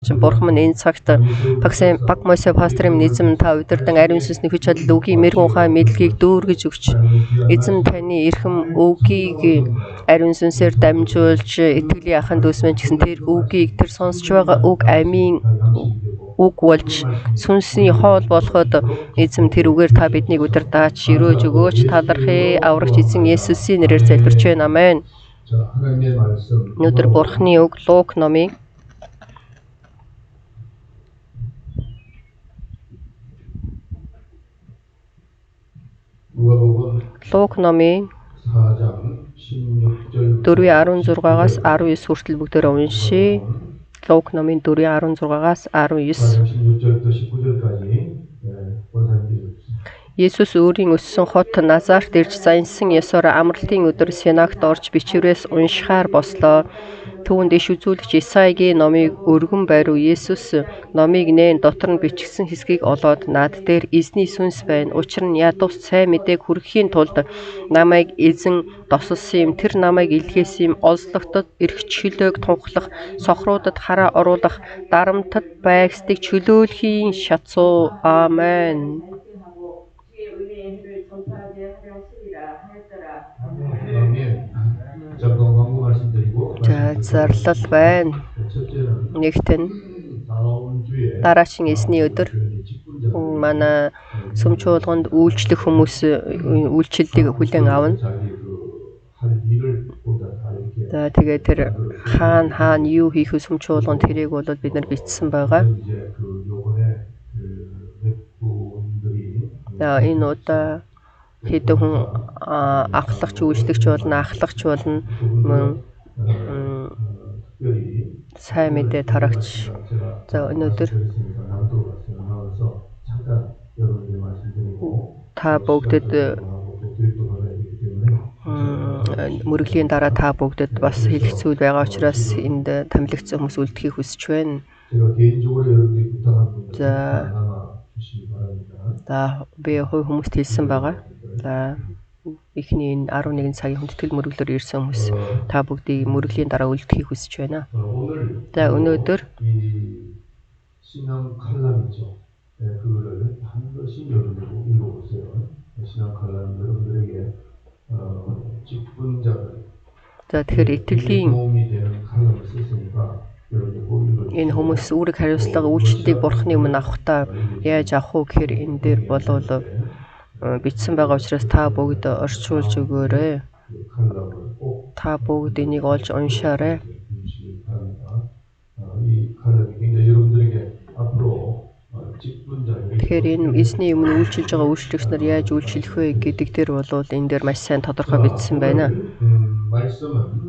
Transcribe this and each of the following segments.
Бурхан минь энэ цагт Пак Мосе пасторын минь эзэм та удирдан ариун сүнсний хүч чадал үгийн мэргэн ухаан мэдлэгийг дүүргэж өгч эзэм таны эрхэм үгийг ариун сүнсээр дамжуулж итгэлийн ахын дүүс минь ч гэсэн тэр үгийг тэр сонсч байгаа үг амийн үг болж сүнсний хоол болоход эзэм тэр үгээр та биднийг удирдаач, өрөөж өгөөч, талархъя. Аврагч эзэн Есүсийн нэрээр залбирч байна. Амен. Өнөөдөр Бурханы үг Лук номын Лук номын 4:16-аас 19 хүртэл бүгдээрээ уншъя. Лук номын 4:16-аас 19. Есүс өөрийн өссөн хот Назарт ирж заншсан ёсоор амралтын өдөр синагт орж бичвэрээс уншихаар бослоо. Түүнд иш үзүүлэгч Исайгийн номыг өргөн бариу. Есүс номыг нээн дотор нь бичигдсэн хэсгийг олоод над дээр эзний сүнс байна. Учир нь ядуус сайн мэдээг хүргэхийн тулд намайг эзэн тосолсон юм. Тэр намайг илгээсэн юм. Олзлогтод эрх чөлөөг тунхлах, сохруудад хараа оруулах, дарамтад байгсдыг чөлөөлөхийн шатсуу. Амен. За зарлал байна. Нэгт нь дараагийн эзний өдөр манай сүм чуулганд үйлчлэх хүмүүс үйлчлэлийг хүлээн авна. За тэгээд тэр хаана юу хийх вэ сүм чуулганд тэрийг бол бид нар бичсэн байгаа. За энэ удаа хэдэн хүн ахлагч үйлчлэгч болно, ахлагч болно, мөн сайн мэдээ тарагч. За өнөөдөр та бүгдэд мөргөлийн дараа та бүгдэд бас хэлэх зүйл байгаа учраас энд томилогдсон хүмүүс үлдэхийг хүсэж байна. За би хувь хүмүүст хэлсэн байгаа. За эхний энэ 11 цагийн хүндэтгэл мөрөглөөр ирсэн хүмүүс та бүгдийг мөргөлийн дараа үлдэхийг хүсэж байна. За өнөөдөр за тэгэхээр итгэлийн энэ хүмүүс үүрэг хариуцлага үйлчлэлийг Бурхны өмнө авахдаа яаж авах уу гэхээр энэ дээр болвол бичсэн байгаа учраас та бүгд орчуулж өгөөрэй. Та бүгд энийг олж уншаарай. Тэгэхээр энэ эзний өмнө үйлчилж байгаа үйлчлэгч нар яаж үйлчлэх вэ гэдэг дээр болвол энэ дээр маш сайн тодорхой бичсэн байна.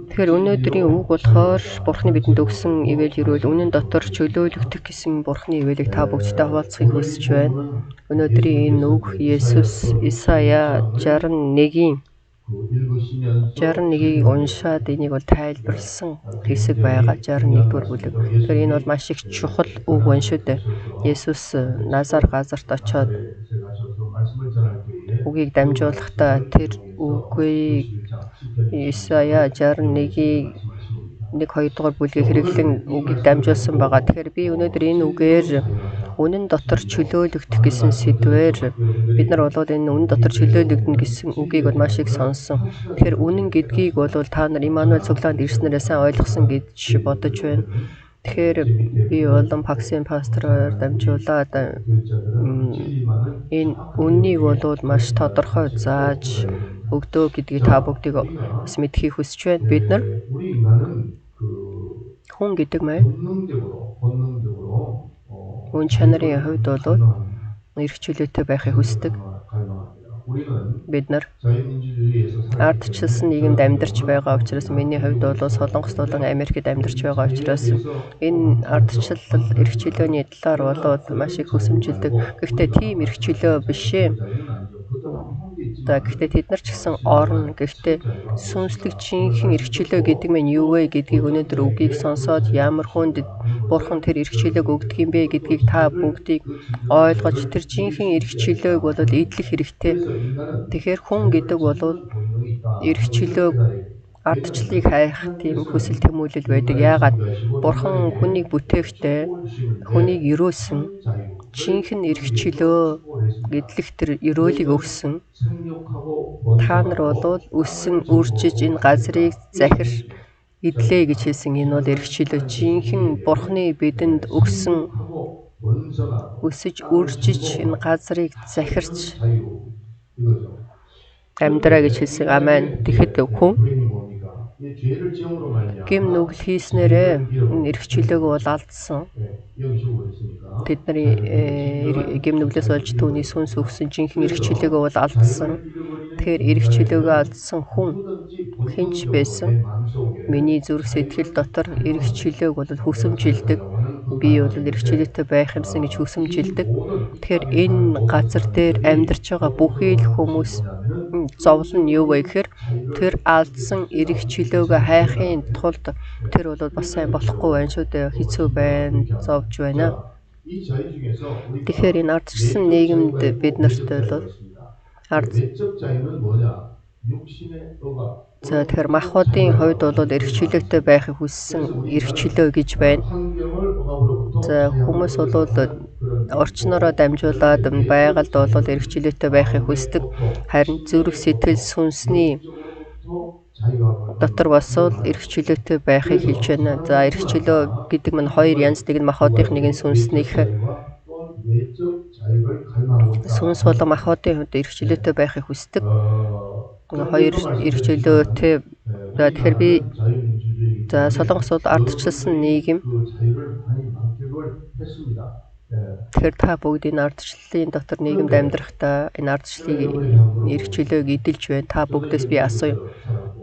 Тэгэхээр өнөөдрийн үг болохоор Бурхны бидэнд өгсөн ивэл ерөөл үнэн дотор чөлөөлөгдөх гэсэн Бурхны ивэлийг та бүгдтэй хуваалцахыг хүсэж байна. Өнөөдрийн энэ үг Есүс Исая 61-ийн 61-ийг уншаад энийг бол тайлбарласан хэсэг байгаа. 61-р бүлэг. Тэгэхээр энэ бол маш их чухал үг байна шүү дээ. Есүс Назар газарт очиод үгийг дамжуулахдаа тэр үгийг Исая 61-ийн 1 2 дугаар бүлгийг хэрэглэн үгийг дамжуулсан байгаа. Тэгэхээр би өнөөдөр энэ үгээр үнэн дотор чөлөөлөгдөх гэсэн сэдвээр бид нар бол энэ үнэн дотор чөлөөлөгдөнө гэсэн үгийг бол маш их сонссон. Тэгэхээр үнэн гэдгийг бол та нар Иммануэль цуглаанд ирснээрээ сайн ойлгосон гэж бодож байна. Тэгэхээр би болон Паксын пастороор дамжуулаад энэ үннийг бол маш тодорхой зааж өгдөө гэдгийг та бүгдийг бас мэдэхийг хүсэж байна. Бид нар хүн гэдэг маань үн чанарын хувьд бол эрх чөлөөтэй байхыг хүсдэг. Бид нар ардчилсан нийгэмд амьдарч байгаа учраас миний хувьд бол Солонгост болон Америкт амьдарч байгаа учраас энэ ардчлал эрх чөлөөний талаар болоод маш их хүсэмжилдэг. Гэхдээ тийм эрх чөлөө биш ээ. За гэхдээ тэд нар ч гэсэн орно. Гэхдээ сүнслэг жинхэнэ эрх чөлөө гэдэг нь юу вэ гэдгийг өнөөдөр үгийг сонсоод ямар хүнд Бурхан тэр эрх чөлөөг өгдөг юм бэ гэдгийг та бүгдийг ойлгож тэр жинхэнэ эрх чөлөөг бол эдлэх хэрэгтэй. Тэгэхээр хүн гэдэг бол эрх чөлөөг ардчлалыг хайх тийм хүсэл тэмүүлэл байдаг. Яагаад? Бурхан хүнийг бүтээхдээ хүнийг ерөөсөн, жинхэнэ эрх чөлөө гэдлэх тэр ерөөлийг өгсөн. Та нар бол өссөн үржиж энэ газрыг захир эдлээ гэж хэлсэн. Энэ бол эрх чөлөө, жинхэнэ Бурханы бидэнд өгсөн өсөж үржиж энэ газрыг захирч амьдраа гэж хэлсэн. Амен. Тэгэхэд хүн гэм нүгэл хийснээрээ энэ эрх чөлөөг бол алдсан. Тэдний гэм нүглээс болж түүний сүнс өгсөн жинхэнэ эрх чөлөөгөө бол алдсан. Тэгэхээр эрх чөлөөгөө алдсан хүн хэн ч байсан миний зүрх сэтгэл дотор эрх чөлөөг бол хүсэмжилдэг. Би бол эрх чөлөөтэй байх юмсан гэж хүсэмжилдэг. Тэгэхээр энэ газар дээр амьдарч байгаа бүхий л хүмүүс зовлон нь юу вэ гэхээр тэр алдсан эрх чөлөөгөө хайхын тулд тэр бол бас сайн болохгүй байна шүү дээ. Хэцүү байна, зовж байна. Тэгэхээр энэ ардчилсан нийгэмд бид нарт бол ард за тэгэхээр махбодын хувьд бол эрх чөлөөтэй байхыг хүссэн эрх чөлөө гэж байна. За хүмүүс бол орчноороо дамжуулаад байгальд бол эрх чөлөөтэй байхыг хүсдэг. Харин зүрх сэтгэл сүнсний дотор бас л эрх чөлөөтэй байхыг хэлж байна. За эрх чөлөө гэдэг нь хоёр янз, нэг нь махбодынх, нэг нь сүнснийх. Сүнс болон махбодын хувьд эрх чөлөөтэй байхыг хүсдэг. Хоёр эрх чөлөөтэй. За тэгэхээр би за Солонгос бол ардчилсан нийгэм. Тэгэхээр та бүгд энэ ардчлалын дотор нийгэмд амьдрахдаа энэ ардчлалыг эрх чөлөөг эдэлж байна. Та бүгдээс би асууя.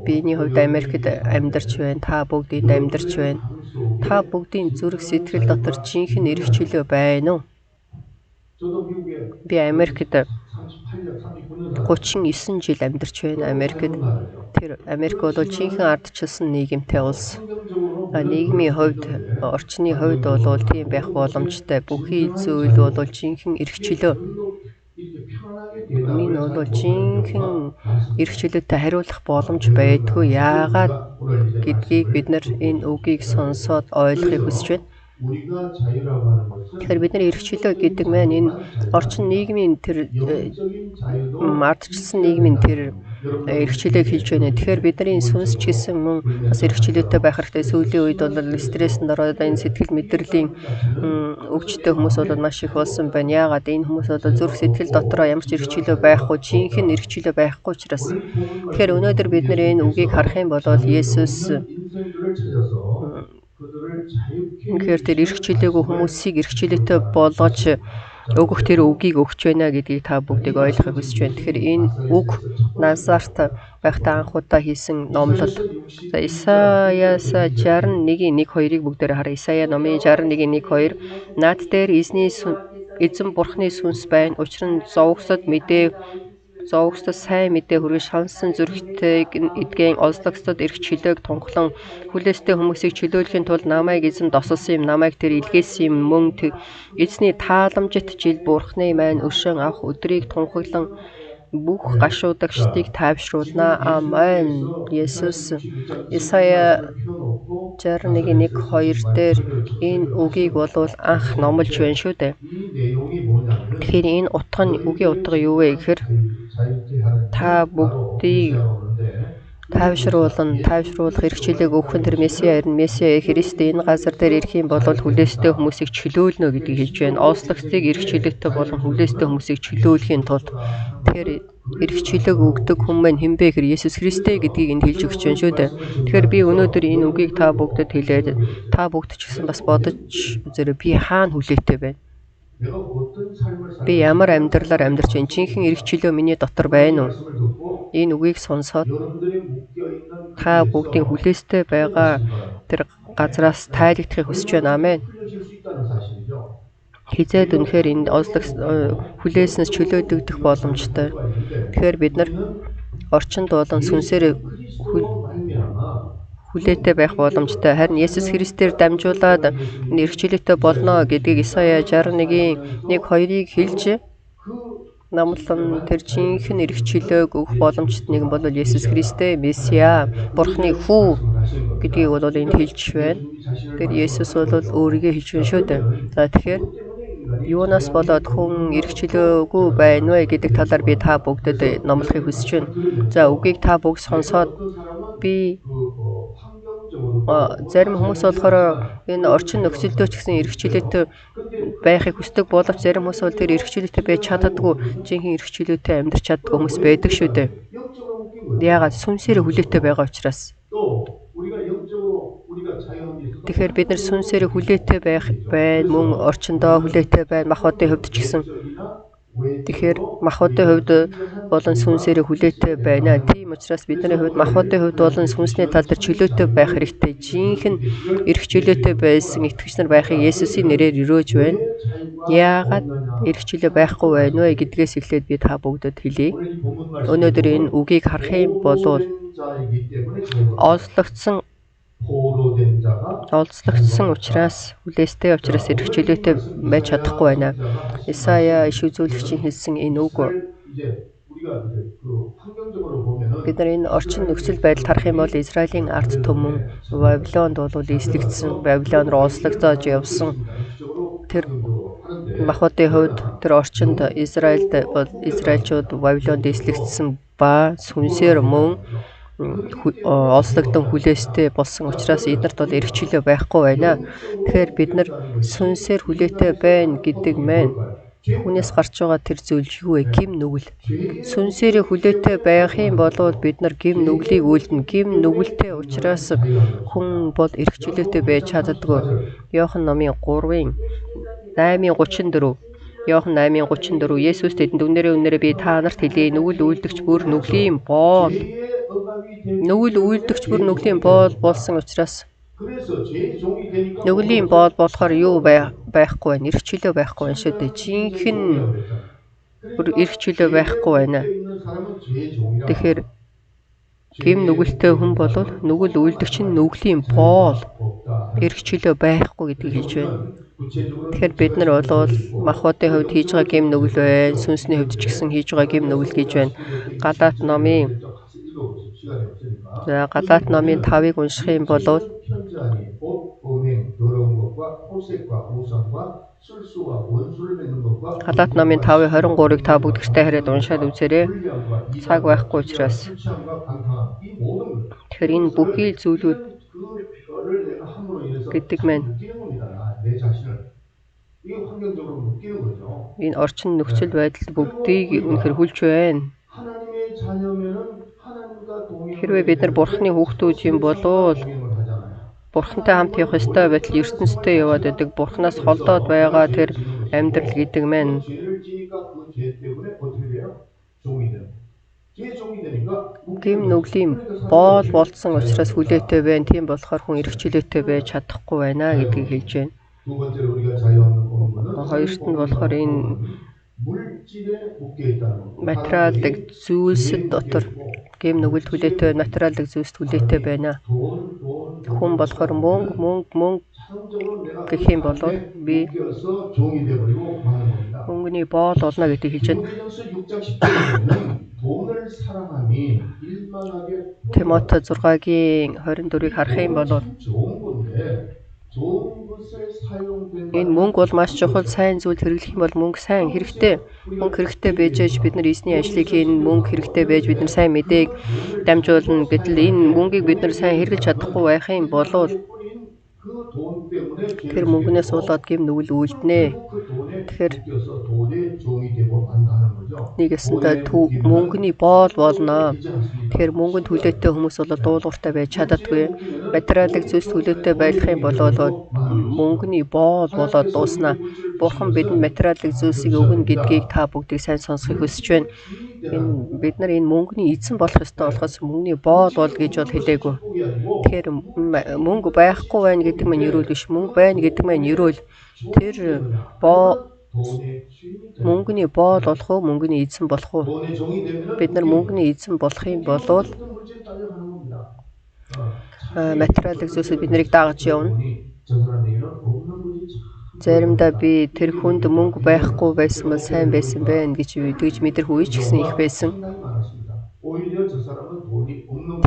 Биний хувьд Америкт амьдарч байна. Та бүгд энд амьдарч байна. Та бүгдийн зүрх сэтгэл дотор жинхэнэ эрх чөлөө байна уу? Би Америкт 39 жил амьдарч байна. Америкт. Тэр Америк бол жинхэнэ ардчилсан нийгэмтэй улс. Нийгмийн хувьд, орчны хувьд бол тийм байх боломжтой. Бүхий зүйл бол жинхэнэ эрх чөлөө. Энэ бол жинхэнэ эрх чөлөөтэй хариулах боломж байдгүй. Яагаад гэдгийг бид нар энэ үгийг сонсоод ойлгохыг хүсэж байна. Тэгэхээр бид нар эрх чөлөө гэдэг маань энэ орчин нийгмийн тэр ардчилсан нийгмийн тэр эрх чөлөөг хэлж байна. Тэгэхээр бидний сүнс ч гэсэн мөн бас эрх чөлөөтэй байх хэрэгтэй. Сүүлийн үед бол стресс-нд ороод энэ сэтгэл мэдрэлийн өвчтөй хүмүүс бол маш их болсон байна. Яагаад энэ хүмүүс бол зүрх сэтгэл дотроо ямар ч эрх чөлөө байхгүй, жинхэнэ эрх чөлөө байхгүй учраас. Тэгэхээр өнөөдөр бид нар энэ үгийг харах юм бол Есүс үнэхээр тэр эрх чөлөөгөө хүмүүсийг эрх чөлөөтэй болгож өгөх тэр үгийг өгч байна гэдгийг та бүгдийг ойлгохыг хүсэж байна. Тэгэхээр энэ үг Назарт байхдаа анх удаа хийсэн номлол. За Исаяас 61-ийн 1-2-ыг бүгдээр харъя. Исая номын 61-ийн 1-2. Над дээр эзний эзэн бурхны сүнс байна. Учир нь зовгсод мэдээ зовгсод сайн мэдээ хүргэж шансан зүрхтэйг эдгэн олзлогчдод эрх чөлөөг тунхлан хүлээстэй хүмүүсийг чөлөөлөхийн тулд намайг эзэн досолсон юм, намайг тэр илгээсэн юм. Мөн эзний тааламжит жил бурхны маань өшөөн авах өдрийг тунхаглан бүх гашуудагчдыг тайвшруулна. Амен. Есүс Исая 61-1-2 дээр энэ үгийг болвол анх номлож байна шүү дээ. Тэгэхээр энэ утга нь үгийн утга юу вэ гэхээр та бүгдийг тайвшруулна, тайвшруулах эрх чөлөөг өгөх нь тэр Месиа ирнэ. Месиа Христ энэ газар дээр ирэх юм бол хүлээстэй хүмүүсийг чөлөөлнө гэдгийг хэлж байна. Ослогцыг эрх чөлөөтэй болон хүлээстэй хүмүүсийг чөлөөлөхийн тулд тэгэхээр эрх чөлөөг өгдөг хүн маань хэн бэ гэхээр Есүс Христэ гэдгийг энд хэлж өгч байна шүү дээ. Тэгэхээр би өнөөдөр энэ үгийг та бүгдэд хэлээд та бүгд ч гэсэн бас бодож үзээрэй. Би хаана хүлээтэй байна? Би ямар амьдралаар амьдарч байна? Жинхэнэ эрх чөлөө миний дотор байна уу? Энэ үгийг сонсоод та бүгдийн хүлээстэй байгаа тэр газраас тайлагдахыг хүсэж байна. Амен. Хизээд үнэхээр энэ ослог хүлээснээс чөлөөдөгдөх боломжтой. Тэгэхээр бид нар орчинд болон сүнсээр хүлээтэй байх боломжтой. Харин Есүс Христээр дамжуулаад энэ эрх чөлөөтэй болно гэдгийг Исая 61-ийн 1-2-ыг хэлж Номлон тэр жинхэнэ эрх чөлөөг өгөх боломжтой нэгэн бол Есүс Христэ Месиа, Бурхны хүү гэдгийг бол энд хэлж байна. Тэр Есүс бол өөрийгөө хэлж байна шүү дээ. За тэгэхээр юунаас болоод хүн эрх чөлөөгүй байна вэ гэдэг талаар би та бүгдэд номлохыг хүсэж байна. За үгийг та бүгд сонсоод би зарим хүмүүс болохоор энэ орчин нөхцөлдөө ч гэсэн эрх чөлөөтэй байхыг хүсдэг боловч зарим хүмүүс бол тэр эрх чөлөөтэй байж чаддаггүй, жинхэнэ эрх чөлөөтэй амьдарч чаддаггүй хүмүүс байдаг шүү дээ. Яагаад? Сүнсээр хүлээтэй байгаа учраас. Тэгэхээр бид нар сүнсээр хүлээтэй байх байна, мөн орчиндөө хүлээтэй байна, махбодын хувьд ч гэсэн. Тэгэхээр махбодын хувьд болон сүнсээр хүлээтэй байна. Тийм учраас бидний хувьд махбодын хувьд болон сүнсний тал дээр чөлөөтэй байх хэрэгтэй. Жинхэнэ эрх чөлөөтэй байсан итгэгч нар байхыг Есүсийн нэрээр өрөөж байна. Яагаад эрх чөлөө байхгүй байна вэ гэдгээс эхлээд би та бүгдэд хэлье. Өнөөдөр энэ үгийг харах юм бол олзлогдсон учраас, хүлээстэй учраас эрх чөлөөтэй байж чадахгүй байна. Исая иш үзүүлэгчийн хэлсэн энэ үг бид нар энэ орчин нөхцөл байдалд харах юм бол Израилийн ард түмэн Вавилонд бол эслэгдсэн, Вавилон руу олзлогдож явсан. Тэр махбодын хувьд тэр орчинд Израильд бол Израильчууд Вавилонд эслэгдсэн ба сүнсээр мөн олзлогдсон хүлээстэй болсон учраас эднэрт бол эрх чөлөө байхгүй байна. Тэгэхээр бид нар сүнсээр хүлээтэй байна гэдэг маань хүнээс гарч байгаа тэр зүйл юу вэ? Гим нүгэл. Сүнсээрээ хүлээтэй байх юм бол бид нар гим нүглийг үлдэнэ. Гим нүгэлтэй учраас хүн бол эрх чөлөөтэй байж чаддаггүй. Иохан номын 3-ын 8:34. Иохан 8:34 Есүс тэдэнд үнээрээ би та нарт хэлье. Нүгэл үйлдэгч бүр нүглийн боол. Нүгэл үйлдэгч бүр нүглийн боол болсон учраас нүглийн боол болохоор юу байхгүй байна? Эрх чөлөө байхгүй байна шүү дээ. Жинхэнэ бүр эрх чөлөө байхгүй байна. Тэгэхээр гим нүгэлтэй хүн бол нүгэл үйлдэгч нь нүглийн боол, эрх чөлөө байхгүй гэдгийг хэлж байна. Тэгэхээр бид нар бол махбодын хувьд хийж байгаа гим нүгэл байна, сүнсний хувьд ч гэсэн хийж байгаа гим нүгэл гэж байна. Галаат номын за Галаат номын 5-ыг унших юм бол Галаат номын 5:23-ыг та бүгд гэртээ хараад уншаад үзээрэй. Цаг байхгүй учраас. Тэгэхээр энэ бүхий зүйлүүд гэдэг маань энэ орчин нөхцөл байдал бүгдийг үнэхээр хүлж байна. Хэрвээ бид нар Бурхны хүүхдүүд юм болвол Бурхантай хамт явах ёстой байтал ертөнцтэй яваад байдаг. Бурханаас холдоод байгаа тэр амьдрал гэдэг маань гим нүглийн боол болцсон учраас хүлээтэй байна. Тийм болохоор хүн эрх чөлөөтэй байж чадахгүй байна гэдгийг хэлж байна. Хоёрт нь болохоор энэ материалыг зүйлсэд дотор гим нүгэлд хүлээтэй, материалыг зүйлсэд хүлээтэй байна. Хүн болохоор мөнгө мөнгө мөнгө гэх юм бол би мөнгөний боол болно гэдгийг хэлж байна. Тимоте 6-гийн 24-ыг харах юм бол энэ мөнгө бол маш чухал, сайн зүйлд хэрэглэх юм бол мөнгө сайн хэрэгтэй. Мөнгө хэрэгтэй байж бид нар эзний ажлыг хийнэ, мөнгө хэрэгтэй байж бид нар сайн мэдээг дамжуулна. Гэтэл энэ мөнгийг бид нар сайн хэрэглэж чадахгүй байх юм бол тэр мөнгөнөөс болоод гэм нүгэл үйлдэнэ. Тэгэхээр нэг ёсондоо мөнгөний боол болно. Тэгэхээр мөнгөнд хүлээтэй хүмүүс бол дуулууртай байж чаддаггүй. Материалын зүйлс хүлээтэй байх юм бол мөнгөний боол болоод дуусна. Бурхан бидэнд материалын зүйлсийг өгнө гэдгийг та бүгдийг сайн сонсохыг хүсэж байна. Энэ бид нар энэ мөнгөний эзэн болох ёстой болохоос мөнгөний боол бол гэж бол хэлээгүй. Тэгэхээр мөнгө байхгүй байна гэдэг маань ерөөл биш. Мөнгө байна гэдэг маань ерөөл. Тэр мөнгөний боол болох уу, мөнгөний эзэн болох уу? Бид нар мөнгөний эзэн болох юм бол материалын зүйлсүүд бид нарыг дагаж явна. Заримдаа би тэр хүнд мөнгө байхгүй байсан бол сайн байсан байна гэж тэгж мэдрэх үе ч гэсэн их байсан.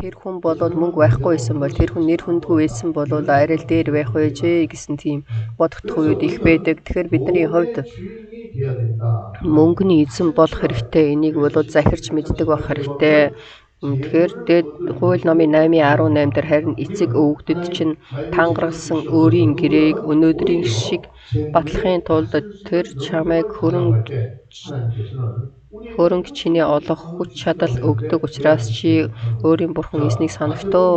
Тэр хүн болвол мөнгө байхгүй байсан бол, тэр хүн нэр хүндгүй байсан бол арай л дээр байх байжээ гэсэн тийм бодогдох үед их байдаг. Тэгэхээр бидний хувьд мөнгөний эзэн болох хэрэгтэй. Энийг бол захирч мэддэг байх хэрэгтэй. Тэгэхээр дээд хууль номын 8:18 дээр харин эцэг өвөгдөд чинь тангаргалсан өөрийн гэрээг өнөөдрийн шиг батлахын тулд тэр чамайг хөрөнгө чинээ олох хүч чадал өгдөг учраас чи өөрийн бурхан эзнийг санагтуу.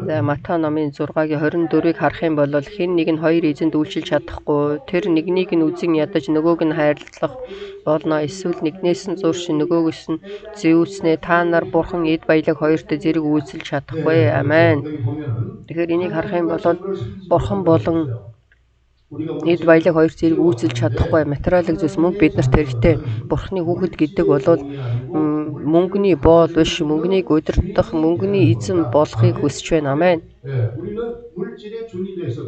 За Матай номын 6:24-ийг харах юм бол хэн нэг нь хоёр эзэнд үйлчилж чадахгүй. Тэр нэгнийг нь үзэн ядаж нөгөөг нь хайрлах болно. Эсвэл нэгнээс нь зурш нөгөөгөөс нь зэвүүцнэ. Та нар бурхан эд баялаг хоёрт зэрэг үйлчилж чадахгүй. Амен. Тэгэхээр энийг харах юм бол бурхан болон эд баялаг хоёр зэрэг үйлчилж чадахгүй. Материалын зүйлс мөнгө биднэрт хэрэгтэй. Бурханы хүүхэд гэдэг бол мөнгөний боол биш, мөнгөнийг удирдах, мөнгөний эзэн болохыг хүсэж байна. Амен.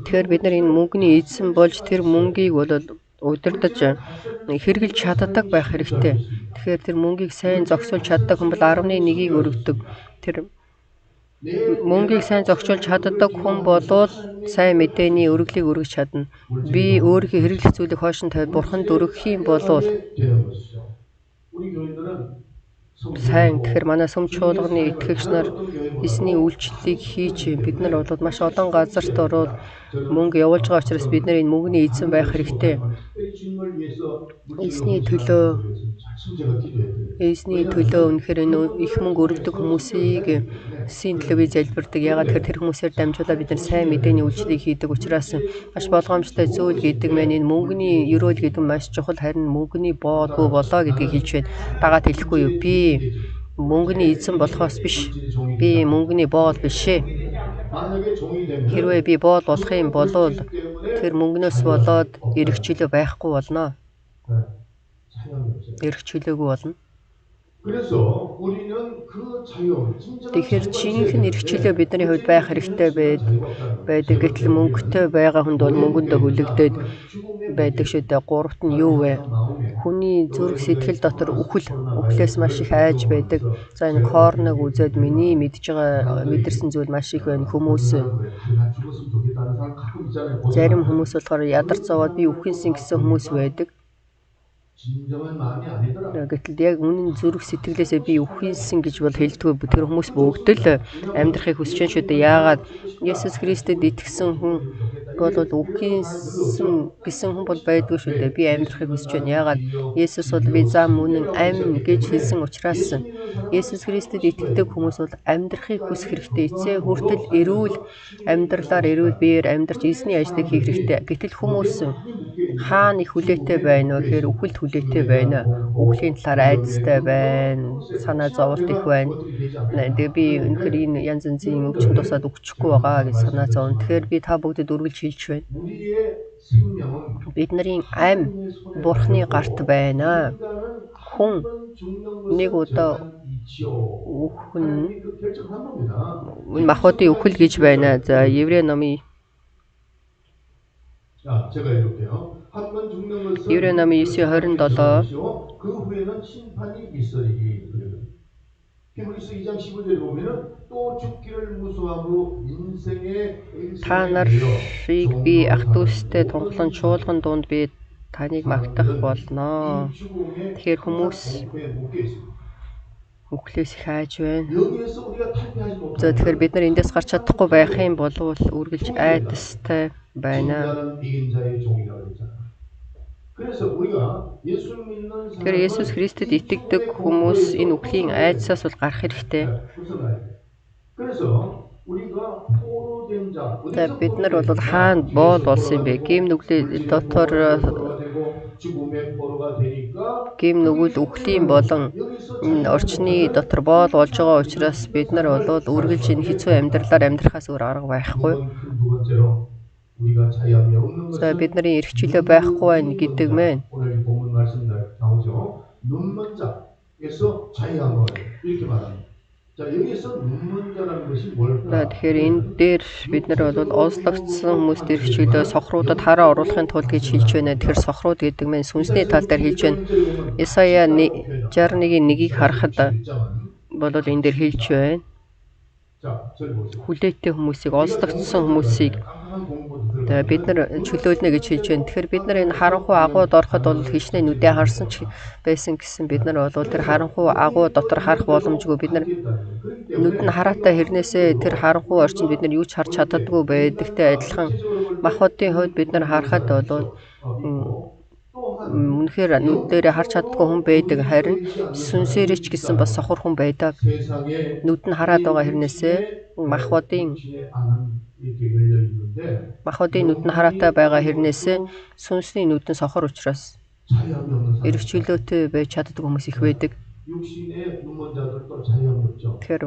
Тэгэхээр бид нар энэ мөнгөний эзэн болж тэр мөнгийг бол удирдах, хэрэглэж чаддаг байх хэрэгтэй. Тэгэхээр тэр мөнгийг сайн зохицуулж чаддаг хүн бол 10.1-ийг өргөдөг. Тэр мөнгийг сайн зохицуулж чаддаг хүн болвол сайн мэдээний өргөлийг өргөж чадна. Би өөрийнхөө хэрэглэх зүйлийг хойш нь тавиад бурханд өргөх юм болвол сайн. Тэгэхээр манай сүм чуулганы итгэгч нар эзний үйлчлэлийг хийж, бид нар бол маш олон газарт ороод мөнгө явуулж байгаа учраас бид нар энэ мөнгөний эзэн байх хэрэгтэй. Эзний төлөө үнэхээр энэ их мөнгө өргөдөг хүмүүсийг эсийн төлөө би залбирдаг. Яагаад тэгэхээр тэр хүмүүсээр дамжуулаад бид нар сайн мэдээний үйлчлэлийг хийдэг учраас маш болгоомжтой зүйл гэдэг маань энэ мөнгөний ерөөл гэдэг нь маш чухал, харин мөнгөний боолгүй болоо гэдгийг хэлж байна. Дагаад хэлэхгүй юу? Би мөнгөний эзэн болохоос биш. Би мөнгөний боол биш ээ. Хэрвээ би боол болох юм бол тэр мөнгнөөс болоод эрх чөлөө байхгүй болно. Эрх чөлөөгүй болно. Тэгэхээр жинхэнэ эрх чөлөө бидний хувьд байх хэрэгтэй байдаг. Гэтэл мөнгөтэй байгаа хүнд бол мөнгөндөө хүлэгдээд байдаг шүү дээ. Гуравт нь юу вэ? Хүний зүрх сэтгэл дотор үхэл, үхлээс маш их айж байдаг. За энэ короныг үзээд миний мэдж байгаа мэдэрсэн зүйл маш их байна. Хүмүүс зарим хүмүүс болохоор ядарч зовоод би үхэнсэн гэсэн хүмүүс байдаг. Гэтэл яг үнэн зүрх сэтгэлээсээ би үхэнсэн гэж бол хэлдэггүй. Тэр хүмүүс бүгд л амьдрахыг хүсэж байна шүү дээ. Яагаад Есүс Христэд итгэсэн хүн бол үхэнсэн гэсэн хүн бол байдгүй шүү дээ. Би амьдрахыг хүсэж байна. Яагаад Есүс бол би зам, үнэн, амь гэж хэлсэн учраас Есүс Христэд итгэдэг хүмүүс бол амьдрахыг хүсэх хэрэгтэй. Эцээ хүртэл эрүүл амьдралаар эрүүл биеэр амьдарч эзний ажлыг хийх хэрэгтэй. Гэтэл хүмүүс хаана их хүлээтэй байна вэ гэхээр үхэлд хүлээтэй байна. Үхлийн талаар айдастай байна. Санаа зовлт их байна. Тэгээ би үнэхээр энэ янз янзын өвчин тусаад үхчихгүй байгаа гэж санаа зовно. Тэгэхээр би та бүгдэд үргэлж хэлж байна. Бидний амь Бурхны гарт байна. Хүн нэг удаа үхэн махбодын үхэл гэж байна. За Еврей номын Еврей номын 9:27. Та нарыг би ах дүүстэй тунхлан чуулган дунд би таныг магтах болно. Тэгэхээр хүмүүс үхлээс их айж байна. За тэгэхээр бид нар эндээс гарч чадахгүй байх юм бол үргэлж айдастай байна. Тэгэхээр Есүс Христэд итгэдэг хүмүүс энэ үхлийн айдсаас бол гарах хэрэгтэй. За бид нар бол хаана боол болсон юм бэ? Гим нүглийн дотор гим нүгэл үхлийн болон энэ орчны дотор боол болж байгаа учраас бид нар бол үргэлж энэ хэцүү амьдралаар амьдрахаас өөр арга байхгүй. За бидний эрх чөлөө байхгүй байна гэдэг мэн. Тэгэхээр энэ дээр бид нар бол оослогдсон хүмүүст эрх чөлөө сохруудад хараа оруулахын тулд гэж хэлж байна. Тэгэхээр сохрууд гэдэг нь сүнсний тал дээр хэлж байна. Исая 61-ийн 1-ийг харахад бол энэ дээр хэлж байна. Хүлээтэй хүмүүсийг, олзлогдсон хүмүүсийг бид нар чөлөөлнө гэж хэлж байна. Тэгэхээр бид нар энэ харанхуй агууд ороход бол хичнээн нүдээ харсан ч байсан гэсэн бид нар бол тэр харанхуй агуу дотор харах боломжгүй. Бид нар нүд нь хараатай хэрнээсээ тэр харанхуй орчинд бид нар юу ч харж чаддаггүй байдагтай адилхан махбодын хувьд бид нар харахад бол үнэхээр нүд дээрээ харж чаддаггүй хүн байдаг. Харин сүнсээрээ ч гэсэн бас сохор хүн байдаг. Нүд нь хараад байгаа хэрнээсээ махбодын нүд нь хараатай байгаа хэрнээсээ сүнсний нүд нь сохор учраас эрх чөлөөтэй байж чаддаг хүмүүс их байдаг. Тэгэхээр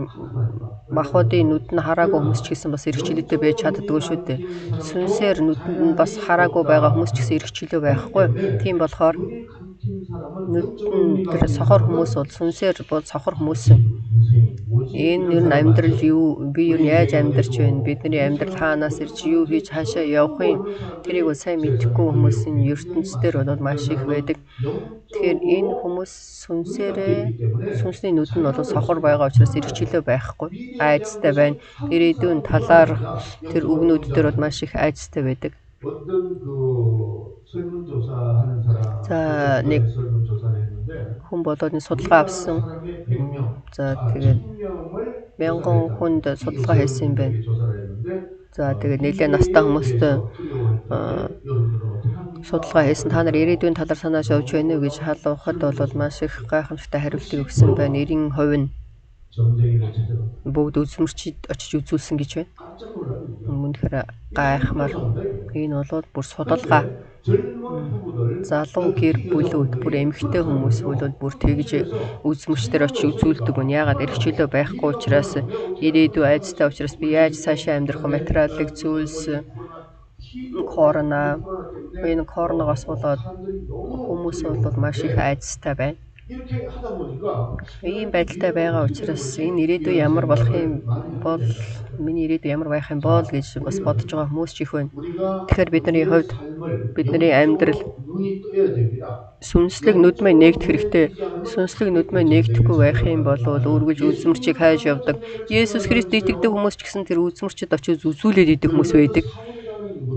махбодын нүд нь хараагүй хүмүүс ч гэсэн бас эрх чөлөөтэй байж чаддаггүй шүү дээ. Сүнсээр нүд нь бас хараагүй байгаа хүмүүс ч гэсэн эрх чөлөө байхгүй. Тийм болохоор нүд нь тэр сохор хүмүүс бол сүнсээр бол сохор хүмүүс. Энэ ер нь амьдрал юу, би ер нь яаж амьдарч байна, бидний амьдрал хаанаас ирж, юу хийж хаашаа явах юм, тэрийг бол сайн мэдэхгүй хүмүүсийн ертөнцийн бол маш их байдаг. Тэгэхээр энэ хүмүүс сүнсээрээ, сүнсний нүд нь бол сохор байгаа учраас эрх чөлөө байхгүй, айдастай байна. Ирээдүйн талаар тэр үгнүүд дээр бол маш их айдастай байдаг. За нэг хүн болоод нэг судалгаа авсан. За тэгээд 1000 хүнд судалгаа хийсэн юм байна. За тэгээд нэлээд настай хүмүүстэй судалгаа хийсэн. Та нар ирээдүйн талаар санааж явж байна уу гэж халуухад бол маш их гайхамшигтай хариултыг өгсөн байна. 90% нь бүгд үзмэрчид очиж үзүүлсэн гэж байна. Үнэхээр гайхмаар. Энэ бол бүр судалгаа. Залуу гэр бүлүүд, бүр эмэгтэй хүмүүс бол бүр тэгж үзмэрчдэр очиж үзүүлдэг нь. Яагаад эрх чөлөө байхгүй учраас, ирээдүй айдастай учраас би яаж цаашаа амьдрах вэ? Материалын зүйлс, корона, энэ коронавигоос болоод хүмүүс бол маш их айдастай байна. Ийм байдалтай байгаа учраас энэ ирээдүй ямар болох юм бол, миний ирээдүй ямар байх юм бол гэж бас бодож байгаа хүмүүс ч их байна. Тэгэхээр бидний хувьд бидний амьдрал сүнслэг нүдмээ нээгдэх хэрэгтэй. Сүнслэг нүдмээ нээгдэхгүй байх юм бол үргэлж үзмэрчийг хайж явдаг. Есүс Христ итгэдэг хүмүүс ч гэсэн тэр үзмэрчид очиж үзүүлээд идэг хүмүүс байдаг.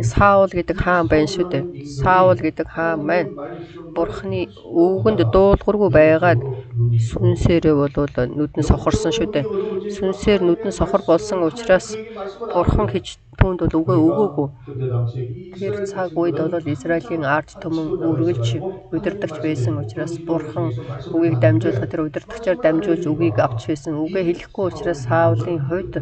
Саул гэдэг хаан байна шүү дээ. Саул гэдэг хаан маань Бурхны үгэнд дуулуургүй байгаад сүнсээрээ бол нүд нь сохорсон шүү дээ. Сүнсээр нүд нь сохор болсон учраас Бурхан гэж түүнд бол үгээ өгөөгүй. Тэр цаг үед бол Израилийн ард түмэн үргэлж удирдагч байсан учраас Бурхан үгийг дамжуулах тэр удирдагчаар дамжуулж үгийг авч байсан. Үгээ хэлэхгүй учраас Саулын хувьд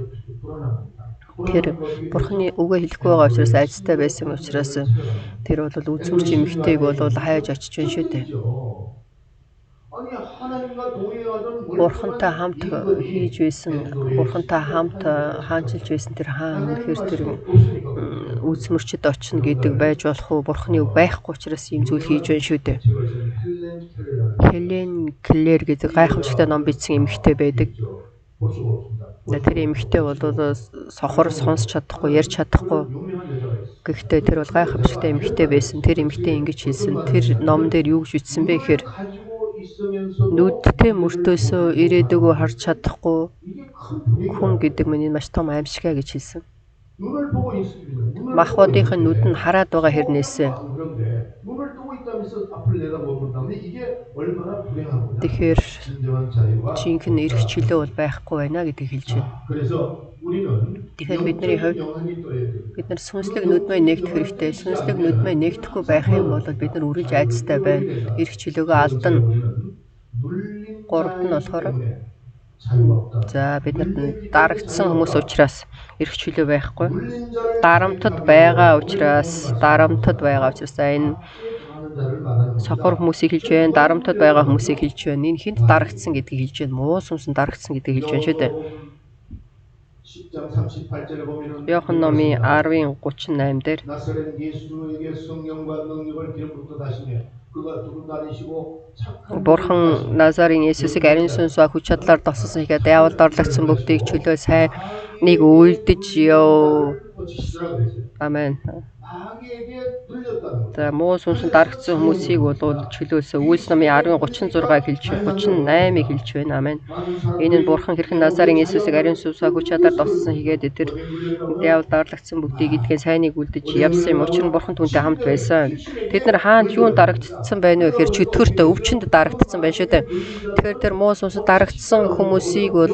тэр Бурханы үгээ хэлэхгүй байгаа учраас айдастай байсан учраас тэр бол үзмэрч эмэгтэйг бол хайж очиж байна шүү дээ. Бурхантай хамт хийж байсан, Бурхантай хамт хаанчилж байсан тэр хаан үнэхээр тэр үзмэрчд очино гэдэг байж болох уу? Бурханы үг байхгүй учраас ийм зүйл хийж байна шүү дээ. Хелен Клэр гэдэг гайхамшигтай ном бичсэн эмэгтэй байдаг. Тэр эмэгтэй бол сохор сонсч чадахгүй, ярьж чадахгүй. Гэхдээ тэр бол гайхамшигтай эмэгтэй байсан. Тэр эмэгтэй ингэж хэлсэн. Тэр ном дээр юу гэж бичсэн бэ гэхээр нүдтэй мөртөөсөө ирээдүгөө харж чадахгүй хүн гэдэг минь маш том аимшигай гэж хэлсэн. Махбодынх нь нүд нь хараад байгаа хэрнээсээ. Тэгэхээр жинхэнэ эрх чөлөө бол байхгүй байна гэдгийг хэлж байна. Тэгэхээр бидний хувьд бид нар сүнслэг нүдмээ нээгдэх хэрэгтэй. Сүнслэг нүдмээ нээгдэхгүй байх юм бол бид нар үргэлж айдастай байна. Эрх чөлөөгөө алдана. Гуравт нь болохоор за бид нарт дарагдсан хүмүүс учраас эрх чөлөө байхгүй. Дарамтад байгаа учраас, дарамтад байгаа учраас за энэ сохор хүмүүсийг хэлж байна, дарамтад байгаа хүмүүсийг хэлж байна. Энэ хүнд дарагдсан гэдгийг хэлж байна. Муу сүнсэн дарагдсан гэдгийг хэлж байна шүү дээ. Иохан номын 10:38 дээр Бурхан Назарын Есүсийг ариун сүнс ба хүч чадлаар тосолсон ихэд диаволд орлогдсон бүгдийг чөлөө сайныг үйлдэж яв. Амен. За муу сүнсэнд дарагдсан хүмүүсийг бол чөлөөлсөн. Үйлс номын 10:36-ыг хэлж 38-ыг хэлж байна. Амен. Энэ нь Бурхан хэрхэн Назарын Есүсийг ариун сүнс ба хүч чадлаар тосолсон хийгээд тэр диаволд орлогдсон бүгдийг эдгэн сайныг үлдэж явсан юм. Учир нь Бурхан түүнтэй хамт байсан. Тэд нар хаана юунд дарагдсан байна вэ гэхээр чөтгөрт, өвчнөд дарагдсан байна шүү дээ. Тэгэхээр тэр муу сүнсэнд дарагдсан хүмүүсийг бол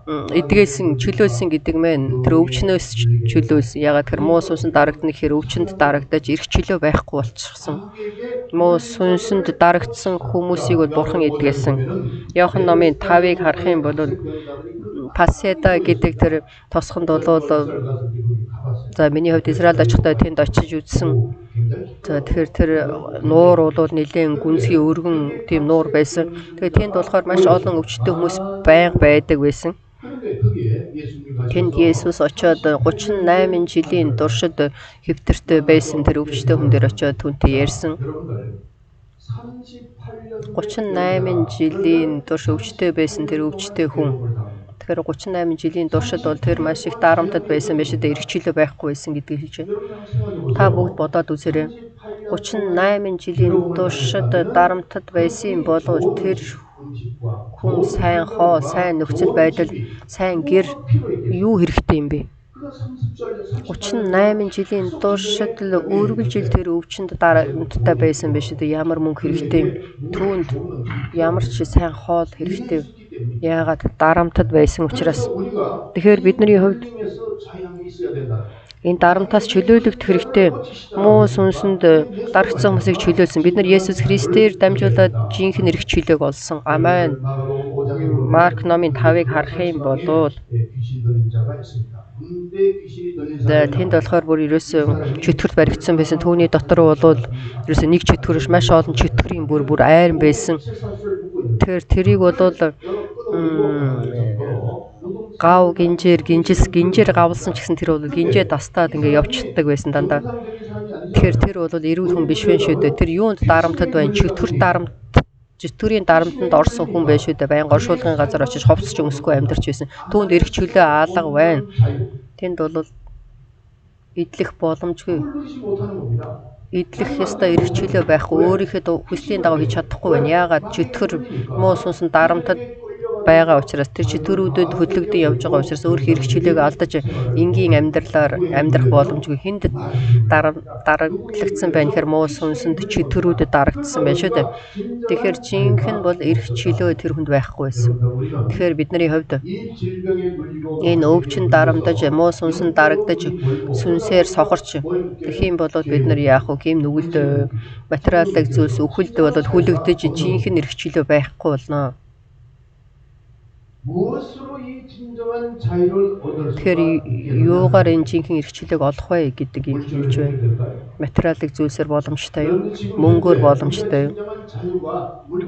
эдгээсэн, чөлөөлсөн гэдэг мэн. Тэр өвчнөөс чөлөөлсөн. Яагаад тэгэхээр муу сүнсэнд дарагдана гэхээр өвчнөд дарагдаж эрх чөлөө байхгүй болчихсон. Муу сүнсэнд дарагдсан хүмүүсийг бол Бурхан эдгээсэн. Иохан номын 5-ыг харах юм бол Паседа гэдэг тэр тосгонд бол за миний хувьд Израильд очихдоо тэнд очиж үзсэн. За тэгэхээр тэр нуур бол нэлээн гүнзгий өргөн тийм нуур байсан. Тэгээд тэнд болохоор маш олон өвчтөй хүмүүс байнга байдаг байсан. Тэнд Есүс очиод 38 жилийн туршид хэвтэртэй байсан тэр өвчтөй хүн дээр очиод түүнтэй ярьсан. 38 жилийн турш өвчтөй байсан тэр өвчтөй хүн. Тэгэхээр 38 жилийн туршид бол тэр маш их дарамтад байсан байж дээ, эрх чөлөө байхгүй байсан гэдгийг хэлж байна. Та бүгд бодоод үзээрэй. 38 жилийн туршид дарамтад байсан бол тэр хүн сайн хоол, сайн нөхцөл байдал, сайн гэр юу хэрэгтэй юм бэ? 38 жилийн туршид л үргэлжил тэр өвчнөд дарамттай байсан биш үү? Ямар мөнгө хэрэгтэй юм? Түүнд ямар ч сайн хоол хэрэгтэй. Яагаад дарамтад байсан учраас. Тэгэхээр бидний хувьд энэ дарамтаас чөлөөлөгдөх хэрэгтэй. Муу сүнсэнд дарагдсан хүмүүсийг чөлөөлсөн. Бид нар Есүс Христээр дамжуулаад жинхэнэ эрх чөлөөг олсон. Амен. Марк номын 5-ыг харах юм бол тэнд болохоор бүр ерөөсөө чөтгөрт баригдсан байсан. Түүний дотор бол ерөөсөө нэг чөтгөр биш, маш олон чөтгөрийн бүр айран байсан. Тэгэхээр тэрийг бол гав гинжээр гинжилс гинжээр гавлсан ч гэсэн тэр бол гинжээ дастаад ингээ явчихдаг байсан дандаа. Тэгэхээр тэр бол эрүүл хүн биш вэ шүү дээ. Тэр юунд дарамтад байна? Чөтгөрт дарамт, чөтгөрийн дарамтанд орсон хүн байх шүү дээ. Баян оршуулгын газар очиж хувцас ч өмсөхгүй амьдарч байсан. Түүнд эрх чөлөө алга байна. Тэнд бол идэх боломжгүй. Идэх ёстой эрх чөлөө байхгүй. Өөрийнхөө хүслийн дагуу хийж чадахгүй байна. Яагаад чөтгөр муу сүнсэн дарамтад байгаа учраас тэр чөтгөрүүдэд хөдлөгдөн явж байгаа учраас өөрийнхөө эрх чөлөөг алдаж энгийн амьдралаар амьдрах боломжгүй. Хүнд дарамтлагдсан байна гэхээр муу сүнсэнд чөтгөрүүдэд дарагдсан байна шүү дээ. Тэгэхээр жинхэнэ бол эрх чөлөө тэр хүнд байхгүй байсан. Тэгэхээр бидний хувьд энэ өвчин дарамдаж, муу сүнсэнд дарагдаж, сүнсээр сохорч тэгэх юм бол бид нар яах вэ? Гим нүгэлд, материалын зүйлс үхэлд бол хүлэгдэж жинхэнэ эрх чөлөө байхгүй болно. Тэгэхээр юугаар энэ жинхэнэ эрх чөлөөг олох вэ гэдэг юм хэлж байна. Материалын зүйлсээр боломжтой юу? Мөнгөөр боломжтой юу?